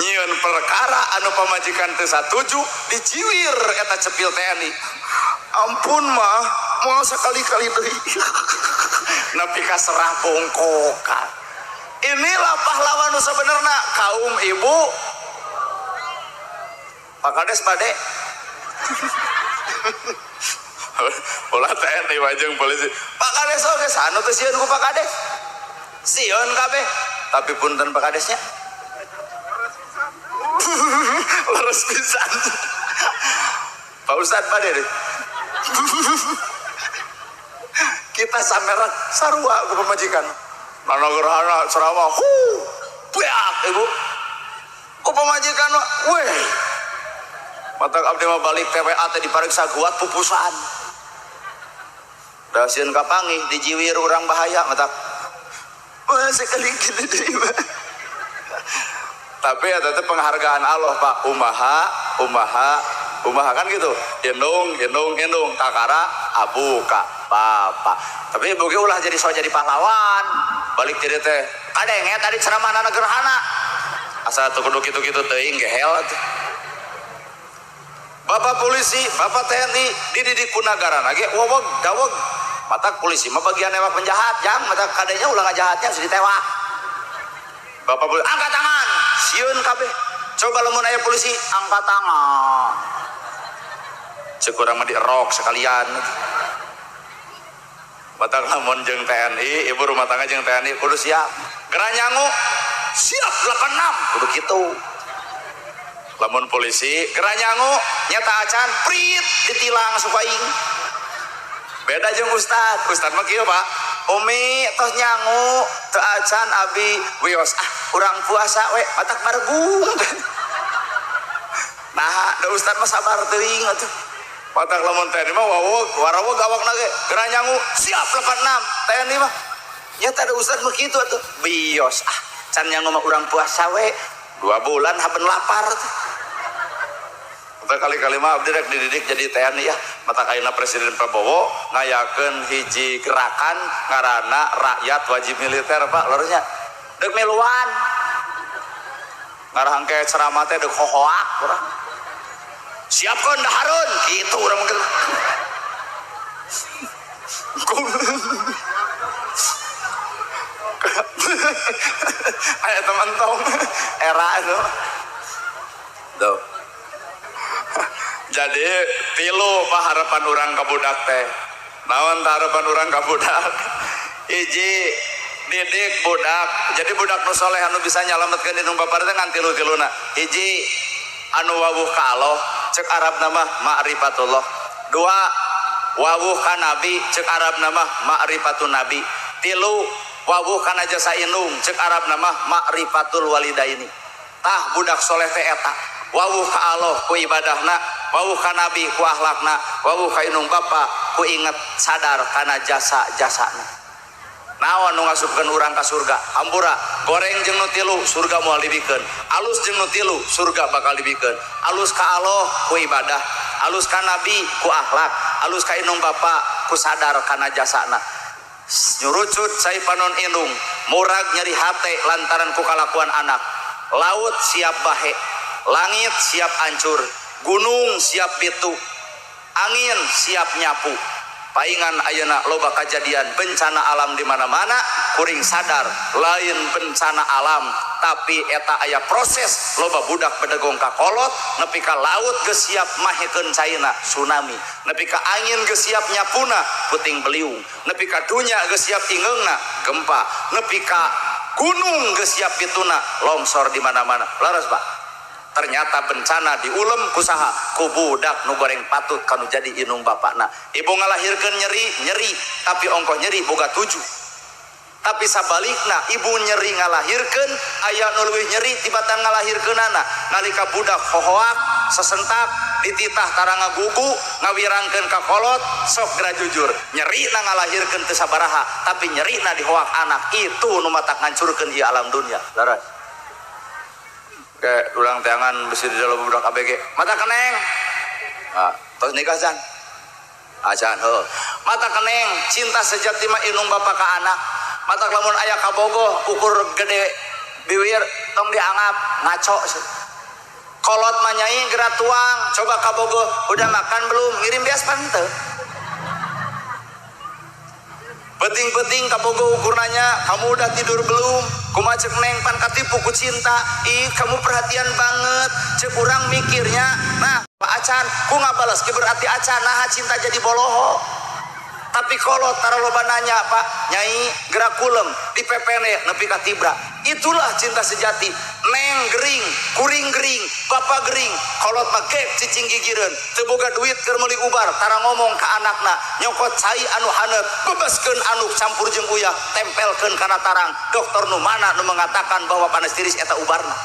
nyieun perkara anu pamajikan teu satuju diciwir eta cepil TNI. Ampun mah moal sakali-kali deui. Nepi ka serah bongkokan. Inilah pahlawan nu sebenarna kaum ibu. Pak Kades bade. Ulah TNI wajeng polisi. Pak Kades oge anu teu sieun ku Pak Kades. Sieun kabeh. Tapi punten Pak Kadesnya. Leres pisan. Pak Ustad bade deh. Kita samerak sarua ku pamajikan. Nana gerhana ceramah, hu, beak ibu. Ku pamajikan weh. Mata abdi mah balik TWA teh dipariksa guat pupusan. Da sieun kapanggih dijiwir urang bahaya mata. Wah sekali kitu deui. Tapi eta teh penghargaan Allah Pak, umaha, umaha, umaha kan gitu. Indung, indung, indung, kakara, abuka, bapak. Tapi ibu ge ulah jadi so jadi pahlawan. Balik jadi teh, kadenge tadi ceramahna gerhana. Asa teu kudu kitu-kitu teuing gehel atuh. Bapak polisi, bapak TNI dididik ku nagara ge wowog daweg. Mata polisi mah bagian newak penjahat, jang mata kadenya ulah ngajahatnya harus ditewak. Bapak polisi angkat tangan, sieun kabeh. Coba lamun aya polisi angkat tangan. Cek urang mah dierok sekalian. Mata lamun jeung TNI, ibu rumah tangga jeung TNI kudu siap. Gerah nyangu, siap 86 kudu kitu. Lamun polisi gerah nyangu nyata acan prit ditilang suku aing. Beda jeung ustad, ustad mah kieu Pak. Umi tos nyangu teu acan abi wios ah urang puasa we matak margung. Nah, da ustad mah sabar teuing atuh. Matak lamun TNI mah wawog warawog awakna ge gerah nyangu siap 86 TNI mah. Nyata da ustad mah kitu atuh. Bios ah can nyangu mah urang puasa we 2 bulan haben lapar tuh. Kali-kali mah abdi rek dididik jadi TNI ya. Mata kaina Presiden Prabowo ngayakeun hiji gerakan ngaranna rakyat wajib militer Pak lorosnya. Deuk miluan. Ngarah engke ceramah teh deuk hohoak urang. Siapkeun dahareun kitu urang mah. Aya teman tong era itu. Tuh. Jadi tilu Pak harapan urang ka budak teh. Naon harapan urang ka budak? Hiji didik budak. Jadi budak nu soleh anu bisa nyalametkeun indung bapa teh ngan tilu-tiluna. Hiji anu wawuh ka Allah, cek Arab nama ma'rifatullah. Dua wawuh ka nabi, cek Arab nama ma'rifatun nabi. Tilu wawuh kana jasa indung, cek Arab nama ma'rifatul walidaini. Tah budak soleh teh eta. Wawuh ka Allah ku ibadahna, wawuh ka nabi ku akhlakna, wawuh ka indung bapa ku inget sadar kana jasa-jasana. Naon nu ngasupkeun urang ka surga? Hampura, goreng jeung nu tilu surga moal dibikeun. Alus jeung nu tilu surga bakal dibikeun. Alus ka Allah ku ibadah, alus ka nabi ku akhlak, alus ka indung bapa ku sadar kana jasana. Nyurucut cai panon indung, murag nyeri hate lantaran ku kalakuan anak. Laut siap bahe, langit siap hancur, gunung siap bitu, angin siap nyapu. Paingan ayeuna loba kajadian bencana alam di mana-mana, kuring sadar lain bencana alam, tapi eta aya proses loba budak bedegong ka kolot, nepi ka laut geus siap mahekeun caina tsunami, nepi ka angin geus siap nyapuna puting beliung, nepi ka dunya geus siap ingeungna gempa, nepi ka gunung geus siap bituna longsor di mana-mana. Laras Pak. Ternyata bencana diulem kusaha ku budak nu goreng patut kanu jadi indung bapakna. Ibu ngalahirkeun nyeri, nyeri, tapi ongkoh nyeri boga 7. Tapi sabalikna ibu nyeri ngalahirkeun, aya nu leuwih nyeri tibatan ngalahirkeunana. Nalika budak hohoak, sesentak, dititah tara ngagugu, ngawirangkeun ka kolot, sok geura jujur. Nyerina ngalahirkeun teu sabaraha, tapi nyerina dihoak anak itu nu matak ngancurkeun ieu alam dunya. Laras. Kayak urang teangan besi di dalam budak ABG mata keneng nah, terus nikah can acan heuh mata keneng cinta sejati mah indung bapa ka anak. Mata lamun aya kabogoh ukur gede biwir tong dianggap ngaco kolot mah nyai geura tuang coba kabogoh udah makan belum ngirim beas pan teu. Penting-penting kabogoh ukur nanya kamu udah tidur belum kumaha cek neng pan katipu ku cinta, ih kamu perhatian banget cek urang mikirnya acan ku ngabales ge berarti acan naha cinta jadi boloho. Tapi kolot tara loba nanya Pak nyai gerak kulem di pepene nepi ka tibra. Itulah cinta sejati. Neng gering, kuring gering, bapak gering, kolot mah gek cicing gigireun, teu boga duit keur meuli ubar, tara ngomong ka anakna, nyokot cai anu haneut, bebaskeun anuk campur jeung uyah, tempelkeun kana tarang. Dokter nu mana nu mengatakan bahwa panas tiris eta ubarna.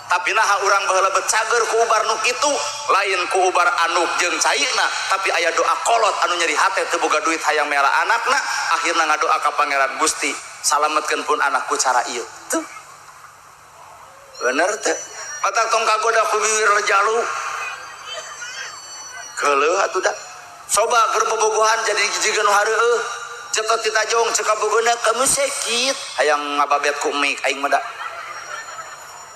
Tapi naha urang baheula becager ku ubar nu kitu, lain ku ubar anuk jeung caina, tapi aya doa kolot anu nyeri hate teu boga duit hayang mela anakna, akhirna ngadoa ka Pangeran Gusti, salametkeun pun anakku cara ieu. Tuh. Bener teu? Matak tong kagoda ku biwir jalu. Keuleuh atuh da. Coba keur bobogohan jadi jiga nu hareueuh. Cetot ti tajong ceuk kabogohna kamu sakit, hayang ngababet ku mik aing mah da.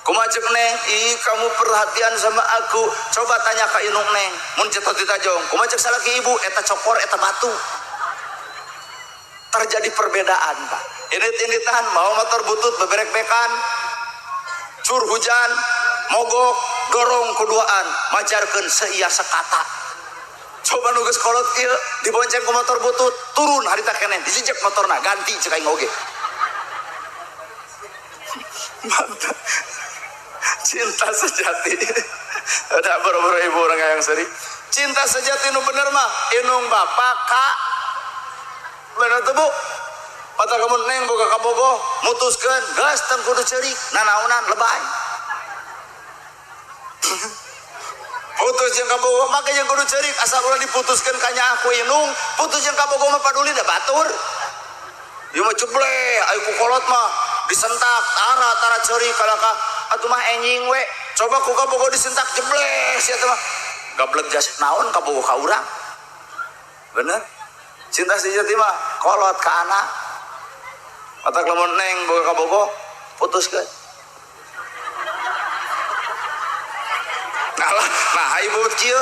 Kumaha ceuk neng, ih kamu perhatian sama aku. Coba tanya ka indung neng, mun cetot di tajong. Kumaha ceuk salaki ibu, eta cokor eta batu. Terjadi perbedaan, Pak. Init-initan mau motor butut beberek-bekan. Cur hujan, mogok, dorong kuduaan, majarkeun seia sekata. Coba nu geus kolot ieu dibonceng ku motor butut, turun harita keneh dijejek motorna, ganti ceuk aing oge. Mantap. Cinta sejati. Ada boro-boro ibu orang yang seri. Cinta sejati nu bener mah inung bapak ka. Bener tuh Bu? Mata kamu neng boga kabogoh mutuskeun geus teu kudu ceurik nanaonan lebay. Putus jeung kabogoh mah jeung kudu ceurik asal ulah diputuskeun ka nya aku inung, putus jeung kabogoh mah paduli da batur. Ieu mah jebleh ayo ku kolot mah disentak tara tara ceurik kalaka atuh mah enjing we. Coba ku kabogoh disentak jebleh sia teh mah. Gablek jas naon kabogoh ka urang. Bener? Cinta sejati mah kolot ka anak. Matak lamun neng boga kabogoh putuskeun. Nah lah, nah ibu kieu.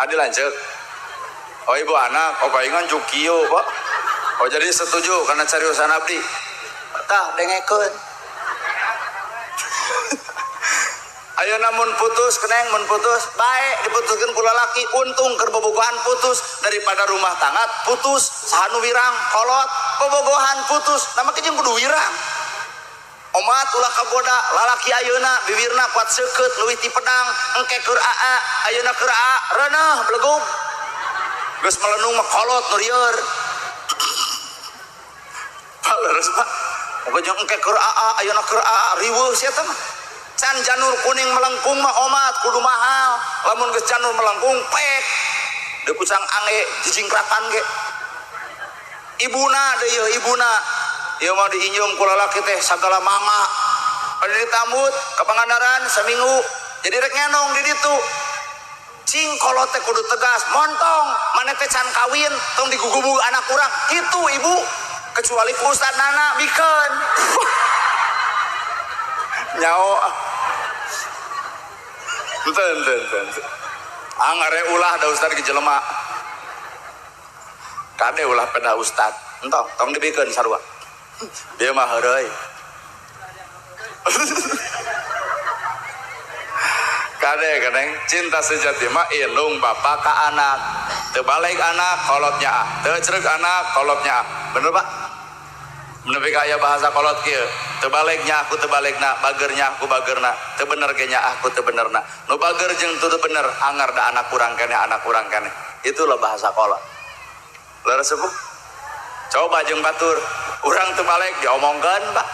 Adi lanceuk. Oh ibu anak, oh palingan juk kieu, Pak. Oh jadi setuju karena cariusan abdi. Tah dengekeun. Ayo namun putus keneng mun putus baik diputuskeun ku lalaki untung keur bobogohan putus daripada rumah tangga putus saha nu wirang kolot bobogohan putus nah make jeung kudu wirang omat ulah kagoda lalaki ayeuna biwirna kuat seukeut leuwih ti pedang engke keur aa ayeuna keur aa reuneuh belegug geus melenung mah kolot nu rieur. Leres Pak. Moga jeung engke keur aa ayeuna keur aa riweuh sia teh mah. Can janur kuning melengkung mah omat kudu mahal. Lamun geus janur melengkung pek. Deui kucang ange jijingkrakan ge. Ibuna deui ieu ibuna. Ieu mah diinjeum ku lalaki teh sagala mama. Pada ditambut ka Pangandaran saminggu. Jadi rek ngenong di ditu. Cing kolot teh kudu tegas, montong maneh teh can kawin tong digugubug anak urang. Kitu ibu. Kecuali ku Ustad Nana bikeun. Nyao. Enten. Angare ulah da Ustad ge jelema. Kade ulah peda Ustad. Entong, tong dibikeun sarua. Dia mah heureuy. Kade kadeng cinta sejati mah indung bapak ka anak. Teu balik anak kolotnya ah. Teu cereg anak kolotnya ah. Bener Pak? Nepi ka aya bahasa kolot kieu. Teu baliknya aku teu balikna, bagernya aku bagerna, teu bener ge nya aku teu benerna. Nu bager jeung teu bener angar da anak urang keneh anak urang keneh. Itulah bahasa kolot. Leres Bu? Coba jeung batur, urang teu balik diomongkeun, Pak.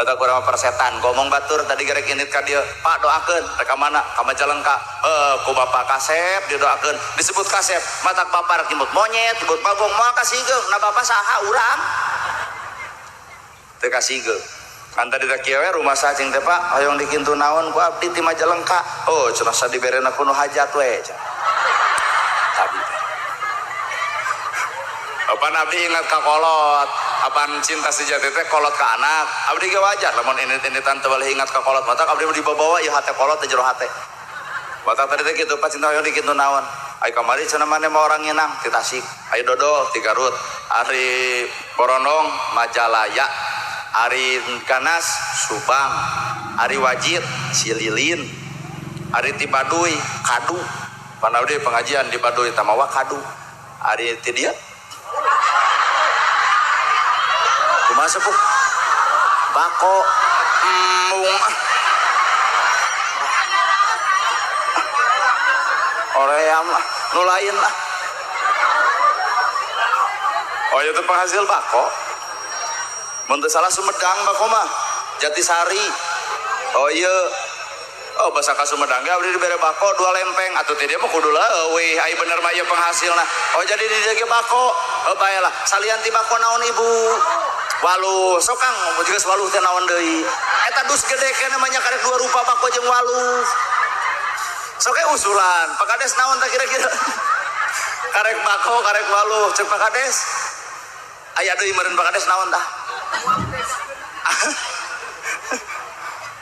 Mata kurang persetan, ngomong batur tadi gerek init ka dieu, Pak doakeun, rek ka mana? Ka Majalengka. Ku Bapak Kasep didoakeun, disebut Kasep, matak bapak rek nyebut monyet, nyebut bagong, moal kasihgeung, na bapak saha urang? Teu kasihgeung. Kan tadi teh kieu we rumah cing teh Pak, hoyong dikintu naon ku abdi ti Majalengka. Oh, cenah sadiberena ku nu hajat we. Tadi teh. Apaan abdi ingat ka kolot, apaan cinta sejati teh kolot ka anak. Abdi ge wajar lamun init-initan teu balih ingat ka kolot, matak abdi dibawa-bawa ieu hate kolot teh jero hate. Matak tadi teh kitu Pak cinta hoyong dikintu naon. Ai kamari cenah maneh mah orang nginang ti Tasik, ai dodol ti Garut, ari Borondong Majalaya, ari Ganas Subang, ari Wajid Cililin. Ari ti Baduy kadu. Pan abdi pengajian di Baduy tamawa kadu. Ari ti dieu kumaha sepuh? Bako embung. Oream nu lain lah. Oh itu penghasil bako. Mun teu salah Sumedang bako mah. Jatisari. Oh iya. Oh bahasa ka Sumedang ge abdi dibere bako 2 lempeng atuh teh dia mah kudu leuwih ai bener mah ieu penghasilna. Oh jadi di dieu ge bako. Oh bae lah. Salian ti bako naon ibu? Waluh. Sok Kang geus waluh teh naon deui? Eta dus gede keneh mah nya karek 2 rupa bako jeung waluh. Sok ge usulan. Pak Kades naon tah kira-kira? Karek bako, karek waluh. Cek Pak Kades. Aya deui meureun Pak Kades naon tah?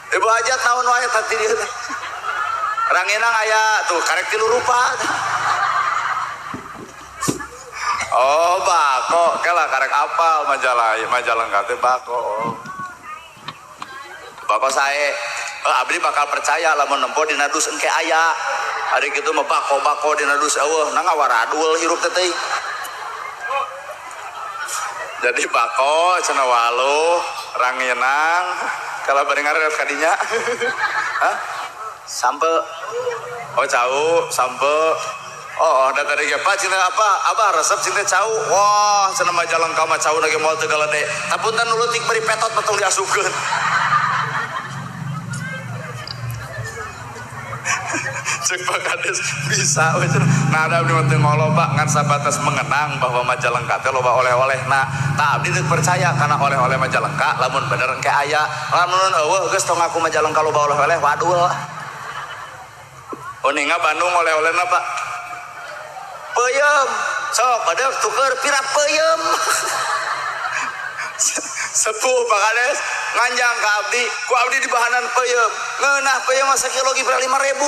Ibu hajat naon wae tah ti dieu teh. Ranginang aya tuh karek 3 rupa. Oh bako, kela karek apal Majalengka teh bako. Oh. Bako sae. Oh, abdi bakal percaya lamun nempo dina dus engke aya. Ari kitu mah bako-bako dina dus eueuh, na ngawaradul hirup teh teuing. Jadi bako cenah waluh, ranginang, kalau bari ngaret kadinya. Hah? Sampe. Oh cau, sampe. Oh, da tadi ge Pak cinta apa? Abah resep cinta cau. Wah, cenah Majalengka mah cau na ge moal teu galede. Tapunten nu leutik bari petot petong diasupkeun. Cek Pak Kades bisa we cenah. Nah, ada abdi mah teu ngolo Pak ngan sabatas mengenang bahwa Majalengka teh loba oleh-oleh. Nah, tah abdi teu percaya kana oleh-oleh Majalengka lamun bener engke aya. Lamun eueuh geus tong ngaku Majalengka loba oleh-oleh wadul. Uninga Bandung oleh-olehna Pak. Peuyeum. Sok badeuk tuker pira peuyeum. Sepuh Pak Kades nganjang ka abdi, ku abdi dibahanan peuyeum. Ngeunah peuyeum mah sakilo ge pira 5.000.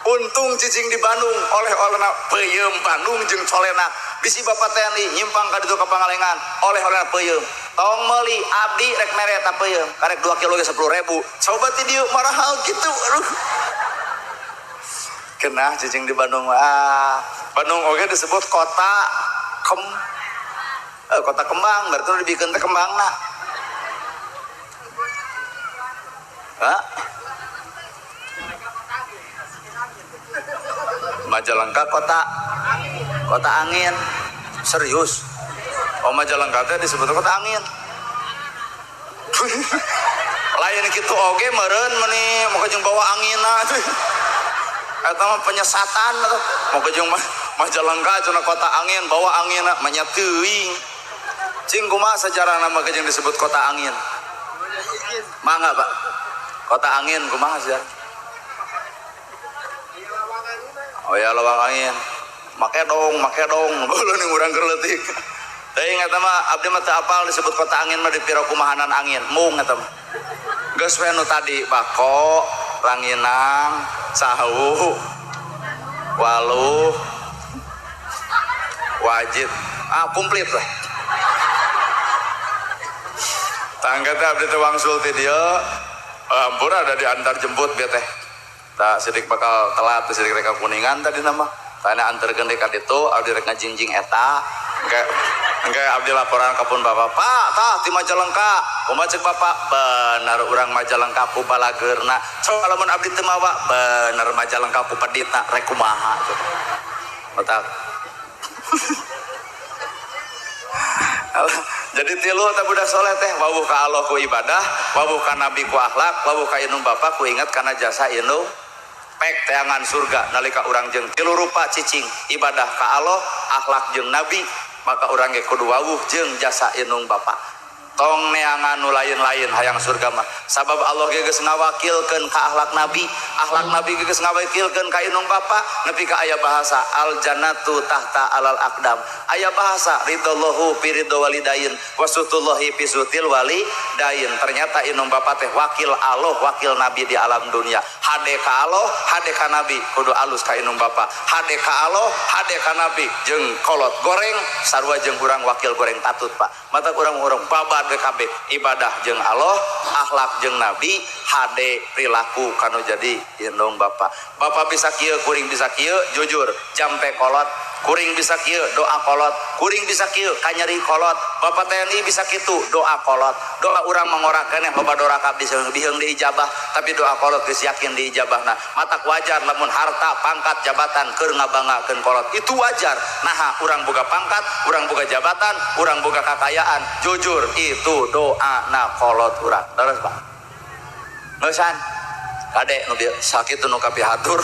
Untung cicing di Bandung oleh-olehna peuyeum Bandung jeung colenak. Bisi Bapak TNI nyimpang ka ditu ka Pangalengan oleh-olehna peuyeum. Tong meuli abdi rek mere eta peuyeum. Karek 2 kilo ge 10.000. Coba ti dieu marahal kitu. Aduh. Kenah cicing di Bandung. Ah, Bandung oge disebut kota kota kembang, berarti nu dibikeun teh kembangna. Hah? Majalengka kota angin. Serius? Oh Majalengka teh disebut kota angin. Lain kitu oge meureun meuni moga jeung bawa anginna. Eta mah penyesatan atuh. Moga jeung Majalengka cenah kota angin, bawa anginna mah nya teuing. Cing kumaha sejarahna mah jeung disebut kota angin? Mangga Pak. Kota angin kumaha sejarah? Oh ya lawang angin. Make dong, beuleun ning urang keur leutik. Teuing eta mah abdi mah teu apal disebut kota angin mah dipira kumahanan angin. Mung eta mah. Geus we nu tadi bako, ranginang, sahu, waluh, wajib. Ah komplit lah. Tangga teh abdi teh wangsul ti dieu. Ampun ada diantar jemput bieu teh. Tak sidik bakal telat, sidik rek ka Kuningan tadi nama. Tanya anterkeun deui ka ditu, abdi rek ngajingjing eta. Engke abdi laporan ka pun bapak, Pak, tah ti Majalengka. Kumaha ceuk bapak? Bener urang Majalengka ku balageurna. Coba lamun abdi teu mawa, bener Majalengka ku peditna rek kumaha. Otak. Jadi tilu teh budak soleh teh wawuh ka Allah ku ibadah, wawuh ka nabi ku akhlak, wawuh ka indung bapak ku inget kana jasa indung pek teangan surga nalika urang jeung tilu rupa cicing ibadah ka Allah, akhlak jeung nabi, maka urang ge kudu wawuh jeung jasa indung bapak. Tong neangan nu lain-lain hayang surga mah. Sabab Allah ge geus ngawakilkeun ka akhlak nabi, akhlak nabi ge geus ngawakilkeun ka indung bapa, nepi ka aya bahasa al jannatu tahta alal aqdam. Aya bahasa ridallahu fi ridho walidain wasutullahi fi sutil walidain. Ternyata indung bapa teh wakil Allah, wakil nabi di alam dunia. Hade ka Allah, hade ka Nabi, kudu alus ka indung bapa. Hade ka Allah, hade ka Nabi, jeung kolot goreng sarua jeung urang wakil goreng tatut Pak. Mata urang-urang babad we kabeh ibadah jeung Allah, akhlak jeung Nabi, hade perilaku kanu jadi indung bapa. Bapa bisa kieu, kuring bisa kieu, jujur jampe kolot, kuring bisa kieu, doa kolot, kuring bisa kieu, kanyeri kolot, Bapak TNI bisa kitu, doa kolot. Doa urang mengorakeun yang loba doraka bisa biheung diijabah, tapi doa kolot geus yakin diijabahna. Matak wajar lamun harta, pangkat, jabatan keur ngabanggakeun kolot. Itu wajar. Naha urang boga pangkat, urang boga jabatan, urang boga kakayaan, jujur itu doa na kolot urang. Terus Pak. Ngeusan. Kade nu sakit nu kapihatur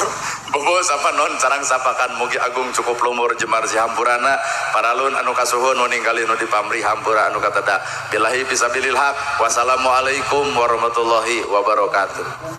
bobo sapa non sarang sapakan mugi agung cukup lumur jemar si hampurana paralun anu kasuhun nu ninggali nu dipamri hampura anu katada billahi fisabilil haq. Wassalamualaikum warahmatullahi wabarakatuh.